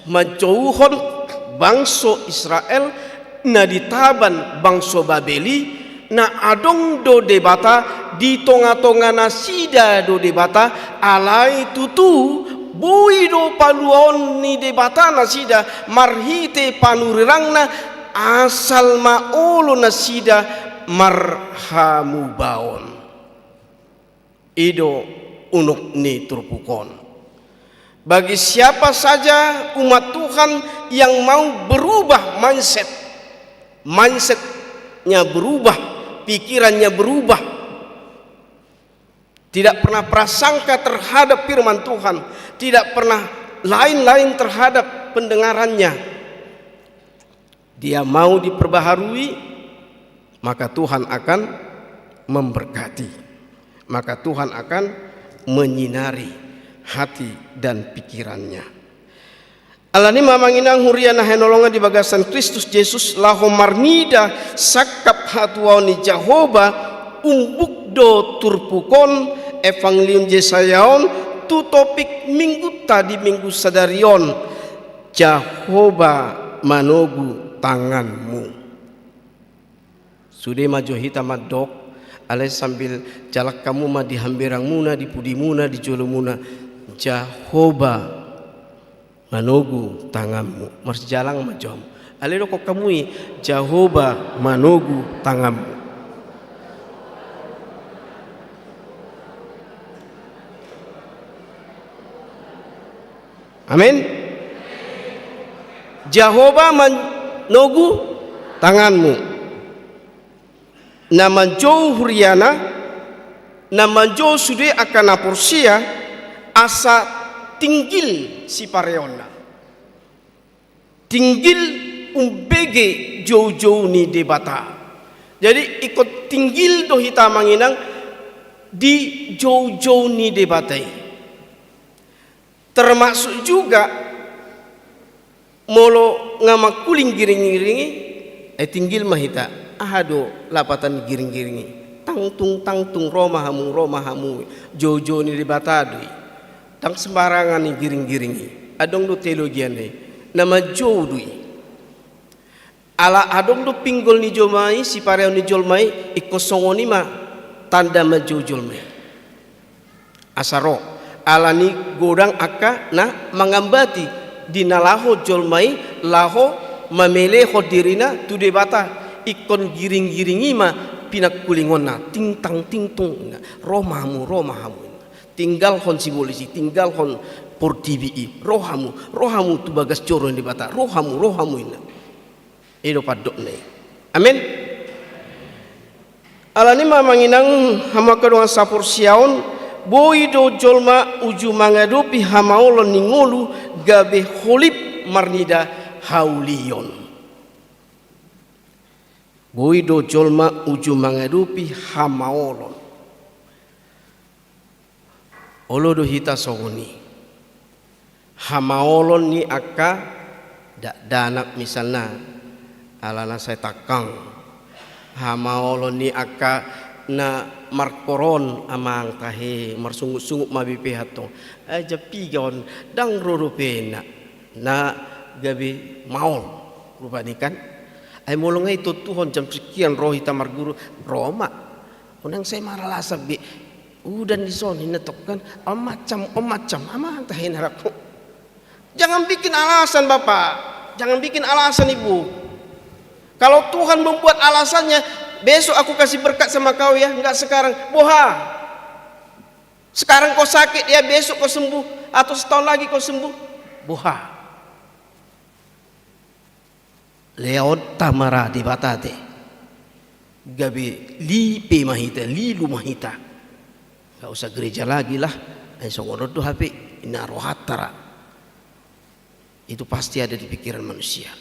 manjouhon bangso Israel na ditaban bangso Babel i, na adong do Debata di tonga-tonga nasida do Debata, alai tutu boi do paluaon ni Debata nasida marhite panurirangna, asal ma olo nasida marhamubaon. I do unok ni turpuk on. Bagi siapa saja umat Tuhan yang mau berubah mindset, mindsetnya berubah, pikirannya berubah, tidak pernah prasangka terhadap firman Tuhan, tidak pernah lain-lain terhadap pendengarannya, dia mau diperbaharui, maka Tuhan akan memberkati. Maka Tuhan akan menyinari hati dan pikirannya. Alani ma amang inang huria na hinaholongan di bagasan Kristus Jesus, laho marnida sangkap hatuaon ni Jahowa, umbuk do turpuk on, Evangelium Jesaya on, tu topik mingguta di minggu sadari on. Jahowa manogu tanganmu. Sude ma jo hita mandok, alai sambil jalang hamu ma di hamberangmuna, di pudimuna, di jolomuna, Jahowa manogu tanganmu. Marsijalang ma jo hamu. Alai dokkon hamu i, Jahowa manogu tanganmu. Amin. Jahowa manogu tanganmu. Na manjou huriana, na manjou sude angka na porsea, asa tinggil sipareonna. Tinggil umbege joujou ni Debata. Jadi, ingkon tinggil do hita amang inang di joujou ni Debata i. Termasuk juga molo nga mangkuling giring-giring i, eh, tinggil ma hita. Aha do lapatan giring-giring i? Tangtung, tangtung, ro ma hamu, ro ma hamu. Joujou ni Debata do i. Ndang sembarangan i giring-giring i. Adong do teologiana i. Na manjou do i. Ala adong do pinggol ni jolma i, sipareon ni jolma i, ingkon songon i ma tanda manjou jolma i. Asa ro, alani godang angka na mangambati di na laho jolma i laho mamelehon dirina tu Debata, ingkon giring-giring i ma pinangkulingonna, ting tang ting tung, ninna, ro ma hamu, ro ma hamu, ninna. Tinggalhon sibolis i, tinggalhon portibi i, ro hamu, ro hamu tu bagas joro ni Debata, ro hamu, ro hamu, ninna. I do pandokna i. Amin. Alani ma amang inang, hamu angka dongan saporseaon, boi do jolma uju mangadopi hamaolon ni ngolu gabe holip marnida haulion. Boi do jolma uju mangadopi hamaolon. Olo do hita songon i. Hamaolon ni angka dakdanak misalna, alana sai tangkang. Hamaolon ni angka na markoron, amang tahe, marsungut-sungut ma be pe hatong. Ai jam piga on, ndang ro dope ninna. Na gabe maol rupani kan. Ai molo nga ditontuhon jam sekian ro hita marguru, ro ma. Unang sai maralasan be. Udan dison, ninna tongkan, on ma jam, on ma jam, amang tahe narangku. Jangan bikin alasan, Bapak. Jangan bikin alasan, Ibu. Kalau Tuhan membuat alasannya, besok aku kasih berkat sama kau ya, enggak sekarang. Boha. Sekarang kau sakit ya, besok kau sembuh, atau setahun lagi kau sembuh. Boha. Leonta ma ra Debata te. Gabe lipe ma hita, lilu ma hita. Nggak usah gereja lagi lah. Ai songon on do hape, ina rohanta ra. Itu pasti ada di pikiran manusia.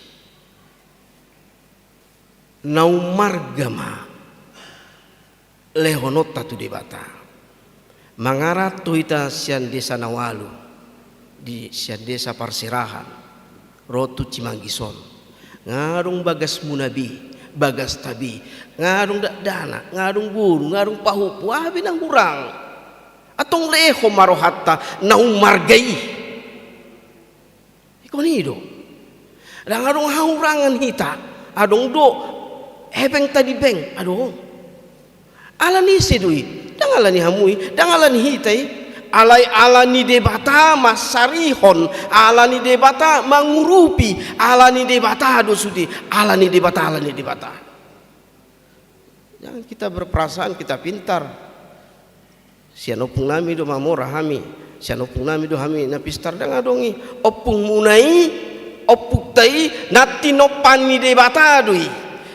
Na ummarga ma lehononta tu Debata. Mangaranto hita sian desa na ualu, di sian desa Parserahan, ro tu Cimanggis on. Nga adong bagasmuna be, bagasta be, nga adong dakdanak, nga adong boru, nga adong pahompu, aha be na hurang. Antong lehon ma rohanta na ummarga i. Ingkon i do. Ndang adong hahurangan hita, adong do hepengta di bank, adong. Ala ni ise do i? Ndang ala ni hamu i, ndang ala ni hita i. Alai ala ni Debata mansarihon, ala ni Debata mangurupi, ala ni Debata do sude, ala ni Debata, ala ni Debata. Jangan kita berperasaan kita pintar. Sian ompung nami do mamora hami, sian ompung nami do hami na pistar, ndang adong i. Ompungmuna i, ompungta i, na tinompa ni Debata do i.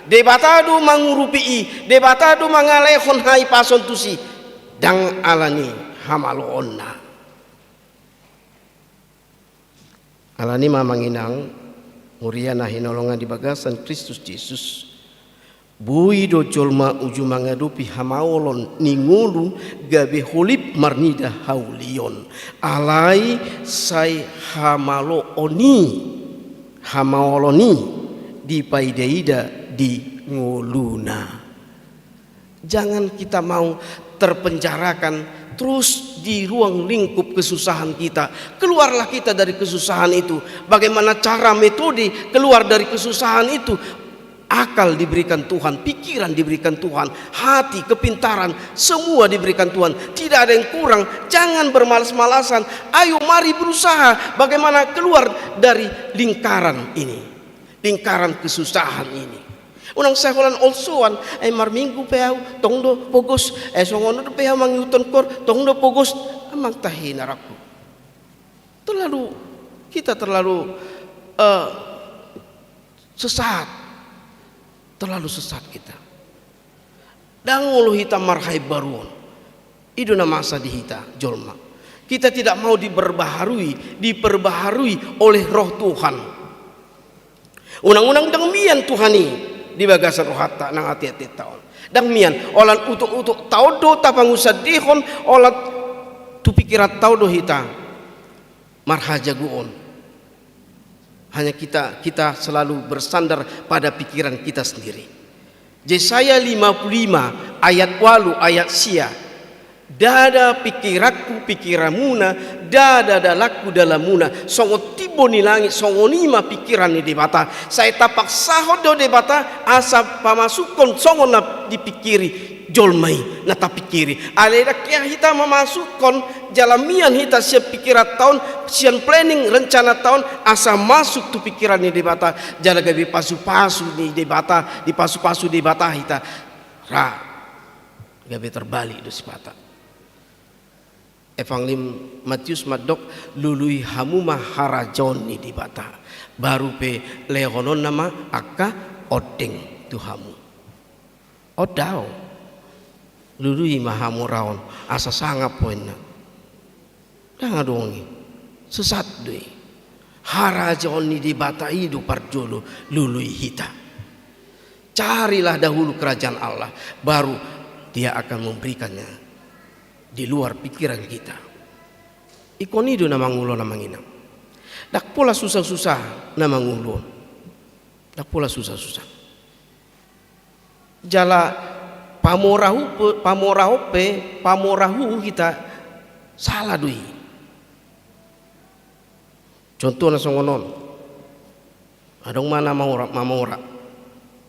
Debata do mangurupi i, Debata do mangalehon hahipason tusi. Ndang ala ni hamaloonna. Ala ni i ma amang inang, huria na hinaholongan di bagasan Kristus Jesus, boi do jolma uju mangadopi hamaolon ni ngolu gabe holip marnida haulion. Alai sai hamaloon i, hamaolon i dipaida-ida di ngoluna. Jangan kita mau terpenjarakan terus di ruang lingkup kesusahan kita. Keluarlah kita dari kesusahan itu. Bagaimana cara, metode keluar dari kesusahan itu? Akal diberikan Tuhan, pikiran diberikan Tuhan, hati, kepintaran, semua diberikan Tuhan. Tidak ada yang kurang. Jangan bermalas-malasan. Ayo, mari berusaha bagaimana keluar dari lingkaran ini, lingkaran kesusahan ini. Unang sai holan olsoan, eh, marminggu pe au, tong do pogos, eh, songon on do pe au mangihuthon koor, tong do pogos. Amang tahe narangku. Terlalu, kita terlalu, eh, sesat. Terlalu sesat kita. Ndang olo hita marhaimbaruon. I do na masa di hita jolma. Kita tidak mau diperbaharui, diperbaharui oleh Roh Tuhan. Unang-unang ndang mian Tuhan i di bagasan rohanta nang ate-atenta on. Ndang mian, holan utok-utokta on do tapangusandihon, holan tu pikiranta on do hita marhajagoon. Hanya kita, kita selalu bersandar pada pikiran kita sendiri. Jesaya lima puluh lima ayat ualu, ayat sia. Ndada pikiranku pikiranmuna, ndada dalanku dalanmuna. Songon timbo ni langit, songon i ma pikiran ni Debata. Sai tapaksahon do Debata asa pamasukhon songon na dipikiri jolma i, na tapikiri. Alai ndang hea hita mamasukhon jala mian hita sian pikiranta on, sian planning, rencananta on, asa masuk tu pikiran ni Debata, jala gabe pasu-pasu ni Debata, dipasu-pasu Debata hita. Ra, gabe terbalik do sipata. Evangelium Matius mandok, lului hamu ma harajaon ni Debata. Baru pe lehononna ma angka ondeng tu hamu. Ondau. Lului ma hamoraon, asa sangap ho inna. Ndang adong i. Sesat do i. Harajaon ni Debata i do parjolo lului hita. Carilah dahulu kerajaan Allah, baru Dia akan memberikannya di luar pikiran kita. Ingkon i do na mangulon amang inang. Ndang pola susah-susah na mangulon. Ndang pola susah-susah. Jala pamorahu pe, pamorahon pe, pamorahu hita sala do i. Contohna songon on. Adong ma na mamora, mamora.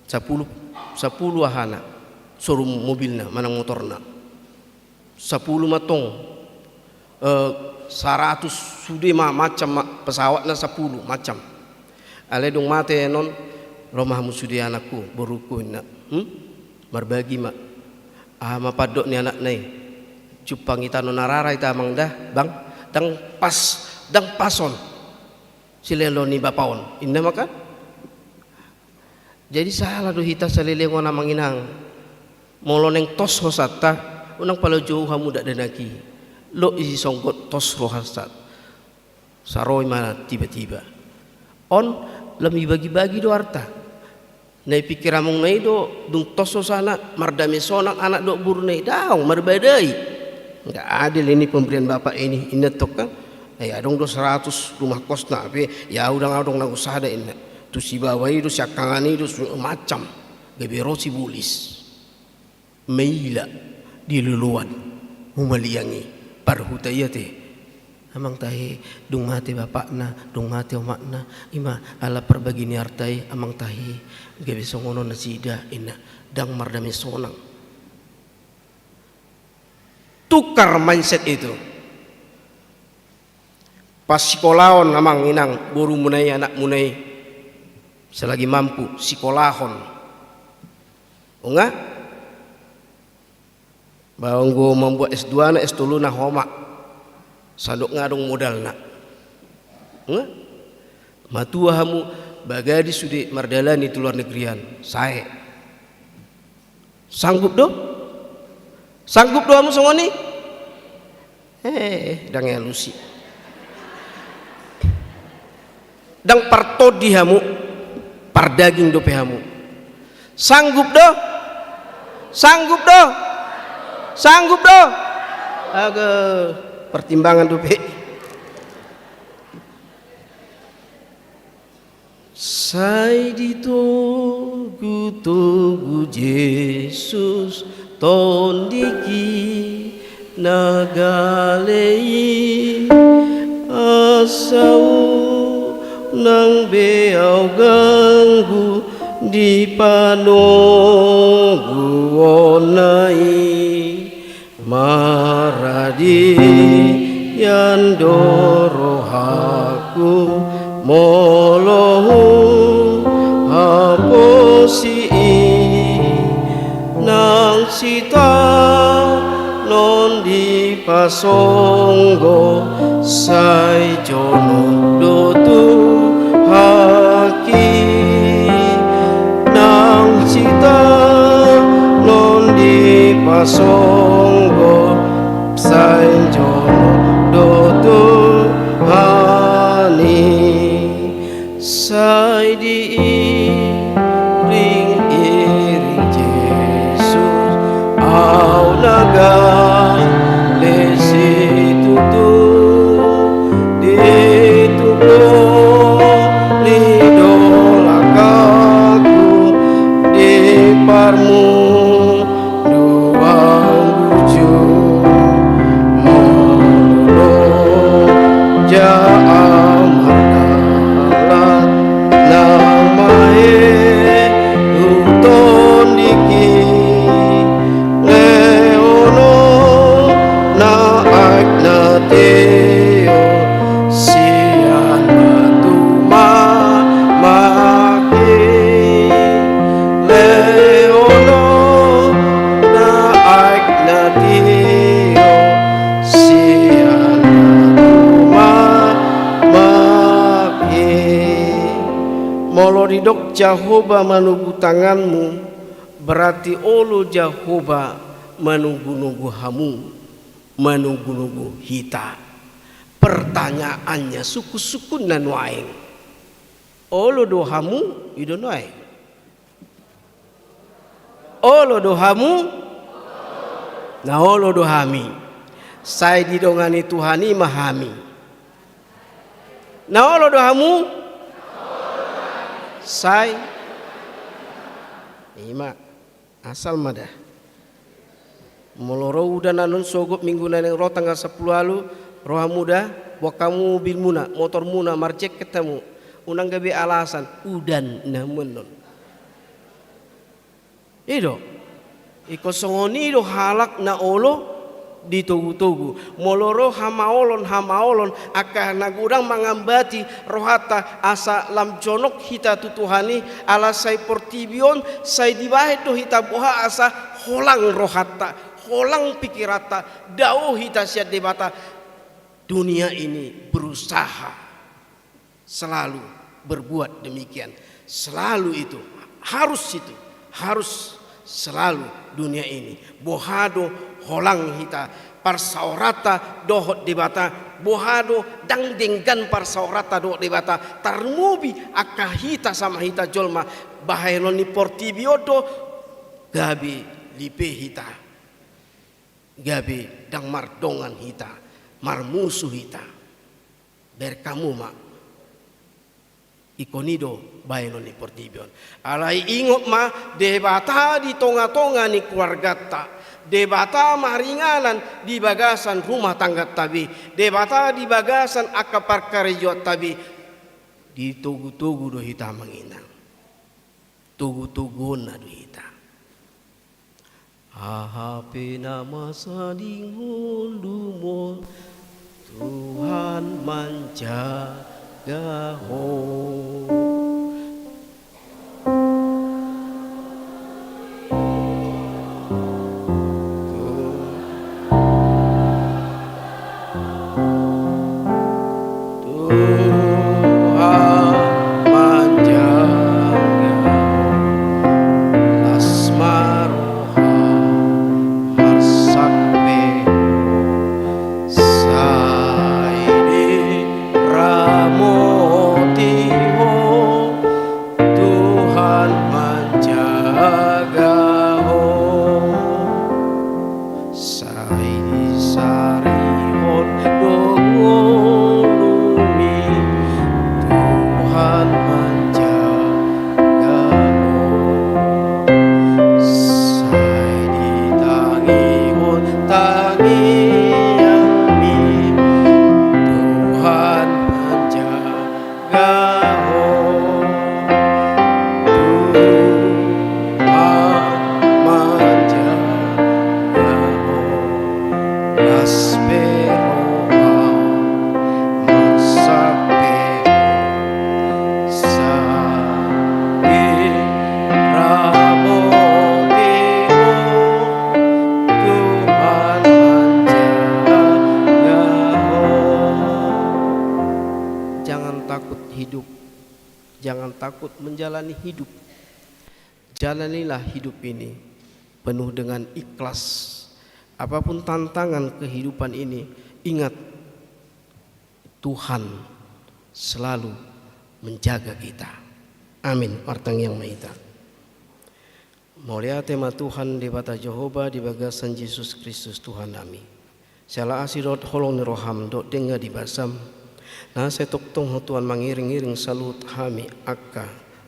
Sapulu, sapulu ahana, showroom mobilna manang motorna. Sapulu ma tong, eh, saratus sude ma, macam ma, pesawatna sapulu macam. Alai dung mate annon, ro ma hamu sude anakku, borungku, inna. Hmm? Marbagi ma. Aha ma pandok ni anakna i? Jumpang hita annon arara hita, amang da, bang, ndang pas, ndang pas on silehon ni bapa on, inna ma kan. Jadi salah do hita saleleng on, amang inang. Molo naeng tos hosanta, unang pala jou hamu dakdanak i. Lot i songgot tos rohanta. Sai ro i ma tiba-tiba. On, lam ibagi-bagi do arta. Na dipikir amongna i do, dung tos hosana, mardame sonang anak dohot boruna i, daong, marbadai. Nggak adil ini pemberian bapak ini, inna tong kan. Ai adong do saratus rumah kosna, hape, ya udang adong nanggo sada, inna. Tu sibawa i do, siangkangan i do, su-, macam. Gabe ro sibolis. Maila di loloan humaliang i, parhuta i ate. Amang tahe, dung mate bapakna, dung mate omakna, i ma ala parbagi ni arta i, amang tahe, gabe songon on nasida, inna, ndang mardame sonang. Tukar mindset itu. Pasikolahon, amang inang, borumuna i, anakmuna i, selagi mampu, sikolahon. Unga? Ba anggo mambuat S dua na, S tolu na homa. Sandok nga adong modalna. Unga? Matua hamu, bagadi sude mardalani tu luar negerian. Sae. Sanggup do? Sanggup do hamu songon i? Eh, ndang alusi. Ndang partondi hamu, pardaging dope hamu. Sanggup do? Sanggup do? Sanggup do? Aga, pertimbangan dope. Sai ditogu-togu Jesus tondingki na gale i, asa unang be ahu ganggu di panoguonna i. Maradian do rohangku molo huhaposi i, nang sitanon dipasonggo sai jonok do tu haki, nang sitanon dipasonggo sai jonok do Tuhan i. Sai diiring-iring Jesus ahu na gale situtu, ditungkoli do langkangku di parmu- duan bujur, molo loja ahu mardalan, nang mahe hutondingki, lehon on na aek na tio sian batu mamak i, lehon on na aek na tio sian batu mamak i. Molo didok Jahowa manogu tanganmu, berarti olo Jahowa manogu-nogu hamu, manogu-nogu hita. Pertanyaannya, sungkun-sungkunna nuaeng, olo do hamu? I do nuaeng. Olo do hamu? Na olo do hami. Sai didongani Tuhan i ma hami. Na olo do hamu? Sai. I ma. Asal ma da. Molo ro udan annon sogot minggu na naeng ro tanggal sampulu ualu, ro hamu da, buang hamu mobilmuna, motormuna, marjeket hamu. Unang gabe alasan, udan, na hamu annon. I do. Ingkon songon i do halak na olo ditogu-togu. Molo ro hamaolon-hamaolon, angka na godang mangambati rohanta asa lam jonok hita tu Tuhan i, ala sai portibi on sai dibahen do hita boha asa holang rohanta, holang pikiranta, dao hita sian Debata. Dunia ini berusaha selalu berbuat demikian. Selalu itu, harus itu, harus selalu dunia ini. Boha do holang hita parsaoranta dohot Debata, boha do ndang denggan parsaoranta dohot Debata, tarlumobi angka hita sama hita jolma, bahenon ni portibi on do gabe lipe hita, gabe ndang mardongan hita, marmusu hita. Berkamu ma. Ingkon i do bahenon ni portibi on. Alai ingot ma, Debata di tonga-tonga ni keluarganta, Debata maringanan di bagasan rumah tangganta be, Debata di bagasan angka parkarejoanta be. Ditogu-togu do hita, Amang Inang. Togu-toguonna do hita. Aha pe na masa di ngolum on, Tuhan manjaga ho. Tuhan manjaga, las ma roha, marsak pe ho, sai diramoti ho, Tuhan manjaga ho. Sai disarihon do ngolumi, Tuhan manjaga ho. Sai ditangihon tangiangmi, Tuhan manjaga ho. Tuhan manjaga ho, las pe roha, marsak pe ho, sai diramoti ho, Tuhan manjaga ho. Jangan takut hidup. Jangan takut menjalani hidup. Jalanilah hidup ini penuh dengan ikhlas. Apapun tantangan kehidupan ini, ingat, Tuhan selalu menjaga kita. Amin. Martangiang ma hita. Mauliate ma Tuhan Debata Jahowa di bagasan Jesus Kristus Tuhannami. Siala asi dohot holong ni roham dohot denggan ni basam, na sai tongtong ho Tuhan mangiring-iring saluhut hami angka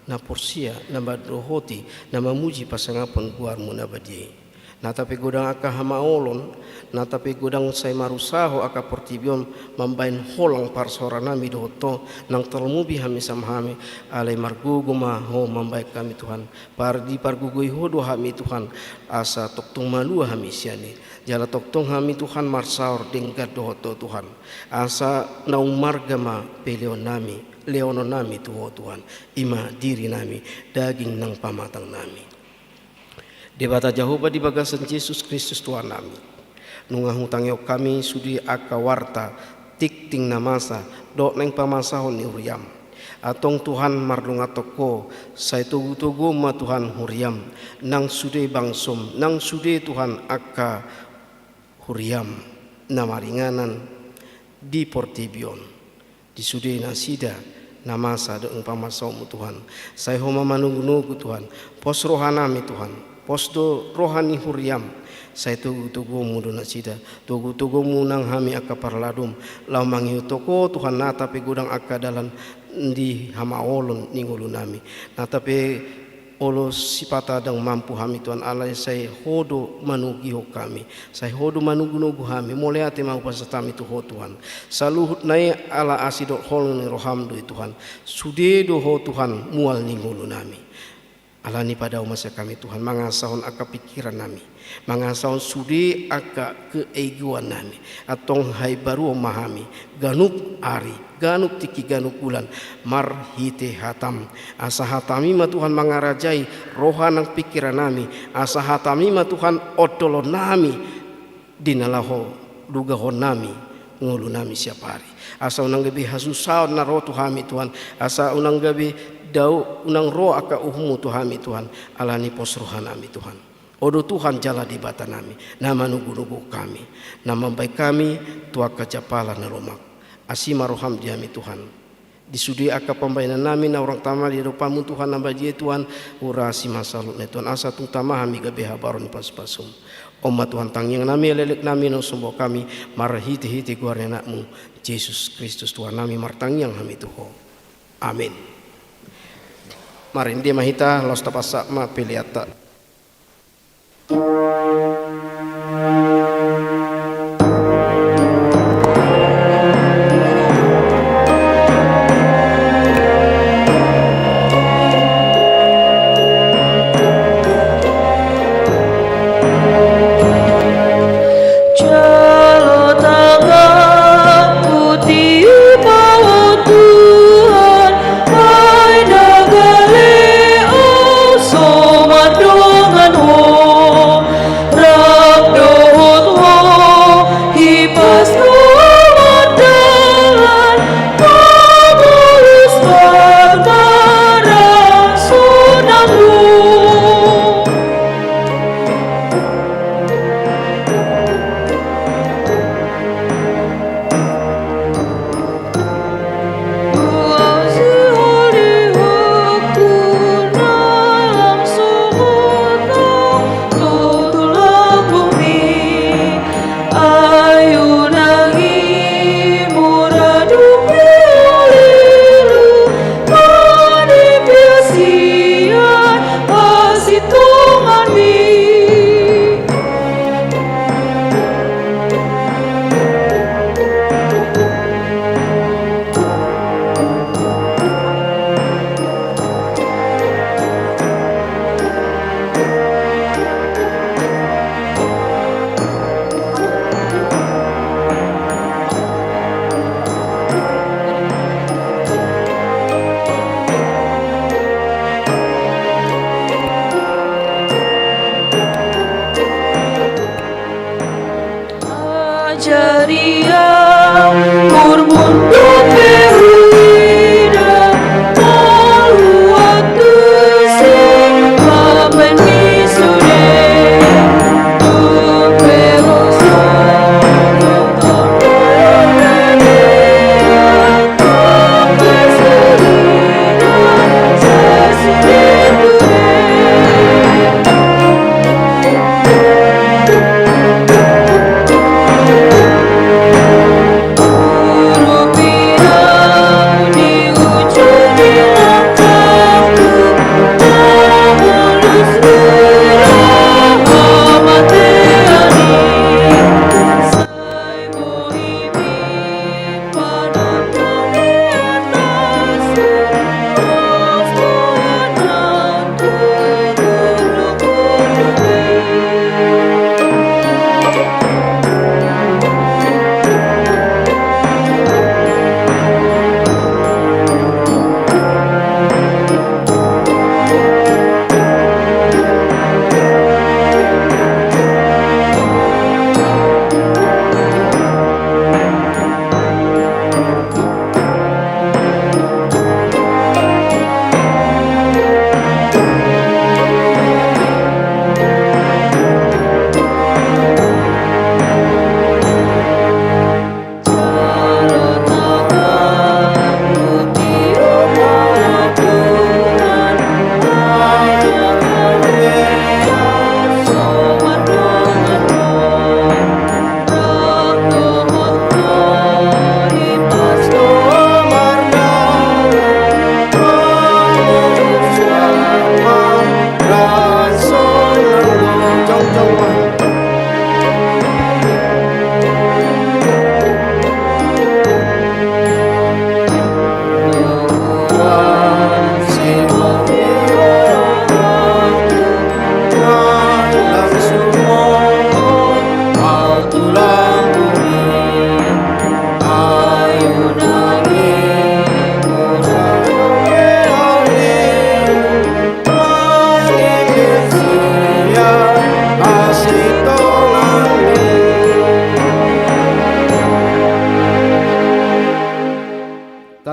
na porsea, na mandohoti, na mamuji pasangapon goarmu na badia i. Nata pe godang angka hamaolon, nata pe godang sai marusaho angka portibi on mambahen holang parsaorannami dohot ho, nang tarlumobi hami sama hami, alai margogo ma ho mambahen hami Tuhan. Par-, dipargogoi ho do hami Tuhan, asa tongtong malua hami sian i. Jala tongtong hami Tuhan marsaor denggan dohot ho Tuhan. Asa naung marga ma peleonnami, lehononnami tu ho Tuhan. I ma dirinami, daging nang pamatangnami. Debata Jahowa di bagasan Jesus Kristus Tuhannami. Nunga hutangihon hami sude angka warta, tingting na masa, dohot naeng pamasahon ni huriam. Antong Tuhan mardongan tongko, sai togu-togu ma Tuhan huriam, nang sude bangsom, nang sude Tuhan angka huriam, na maringanan di portibi on. Di sude nasida, na masa dohot naeng pamasahonmu Tuhan. Sai ho ma manogu-nogu Tuhan. Pos rohanami Tuhan. Pos do roha ni huriam. Sai togu-toguonmu do nasida. Togu-toguonmu nang hami angka parladom. Laho mangihut ho Tuhan nata pe godang angka dalan di hamaolon ni ngolunami. Nata pe olo sipata ndang mampu hami Tuhan alai sai ho do manogihon hami. Sai ho do manogu-nogu hami. Mauliate ma hupasahat hami tu ho Tuhan. Saluhutna i ala asi dohot holong ni roham do i Tuhan. Sude do ho Tuhan mual ni ngolunami. Alani i padao ma sian hami Tuhan, mangasahon angka pingkirannami, mangasahon sude angka keegoannami, antong haibaruon ma hami, ganup ari, ganup tingki, ganup bulan, marhite hataM. Asa hataMi ma Tuhan mangarajai roha nang pingkirannami, asa hataMi ma Tuhan ondolonnami, di na laho dugahonnami ngolunami siap ari. Asa unang gabe hasusaon na ro tu hami Tuhan, asa unang gabe dao, unang ro angka uhumMu tu hami Tuhan, alani pos rohanami Tuhan. Ho do Tuhan jala Debatanami, na manugunugu hami, na mambahen hami tu angka jampalan na lomak. Asi ma rohaM di hami Tuhan. Di sude angka pambahenannami na hurang tama di adopanMu Tuhan, na badia i Tuhan, urasi ma saluhutna i Tuhan, asa tung tama hami gabe habaron ni pasupasuM. On ma Tuhan tangiangnami, elek-eleknami na husomba hami, marhitehite goar ni AnakMu, Jesus Kristus Tuhannami, martangiang hami tu Ho. Amin. Marende ma hita, laos tapasahat ma peleanta. Jalo tanganku, tiup Ho Tuhan, ai na gale ahu so mandongani Ho, rap dohot Ho hipas Ho mardalan, mamolus parmarangsonan Ho. Ajari ahu, umur mundut pe huida, molo waktu sing mambaen ni sude, tung pe ro so.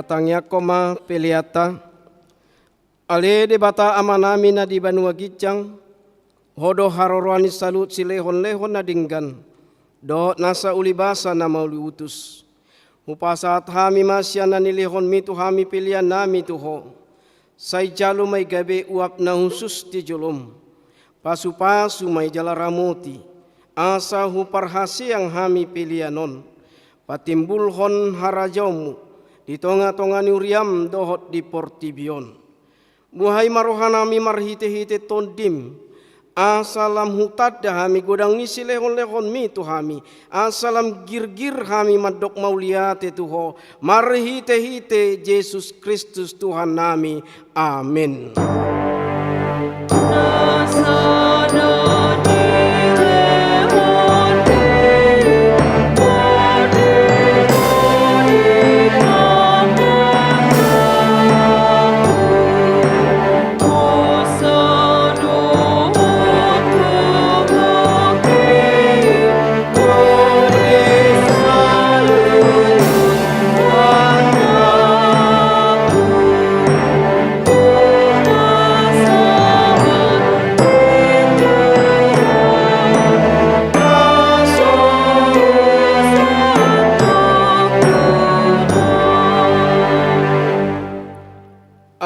Tangiangkon ma peleanta. Ale Debata Amanami na di banua ginjang, Ho do haroroan ni saluhut silehonlehon na denggan dohot nasa ulibasa na mauliutus. Hupasahat hami ma sian na nilehonmi tu hami peleannami tu Ho. Sai jalo ma i gabe uap na hushus di jolom. Pasupasu ma i jala ramoti, asa huparhaseang hami pelean on patimbulhon harajaonmu di tongatonga ni huriam dohot di portibi on. Buhai ma rohanami marhitehite Tondim, asa lam hutanda hami godang ni silehonlehonmi tu hami, asa lam girgir hami mandok mauliate tu Ho, marhitehite Jesus Kristus Tuhannami. Amen.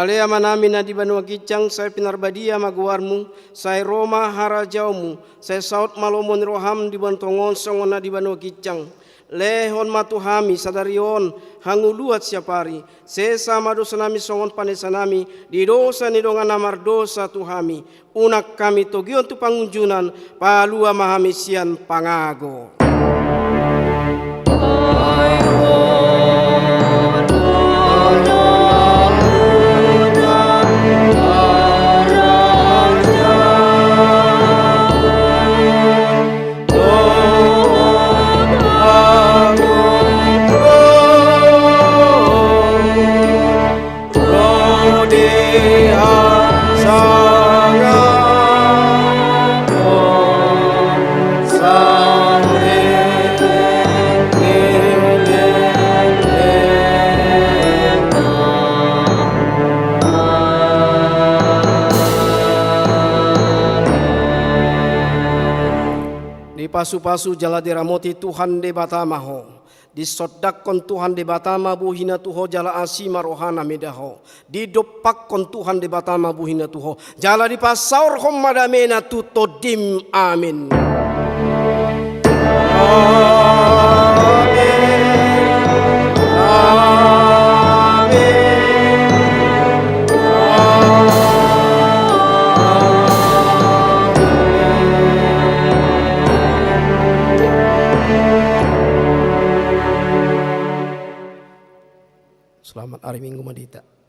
Ale Amanami na di banua ginjang, sai pinarbadia ma goarmu, sai ro ma harajaonmu, sai saut ma lomo ni roham di banua tonga on songon na di banua ginjang. Lehon ma tu hami sadari on hangoluan siapari, sesa ma dosanami songon panesanami di dosa ni dongan na mardosa tu hami. Unang hami togihon tu pangunjunan, palua ma hami sian pangago. Dipasupasu jala diramoti Tuhan Debata ma ho. Disondangkon Tuhan Debata ma bohina tu ho jala asi ma rohana mida ho. Didompakkon Tuhan Debata ma bohina tu ho jala dipasaorhon ma damena tu tondim. Amin. Selamat hari Minggu ma di hita.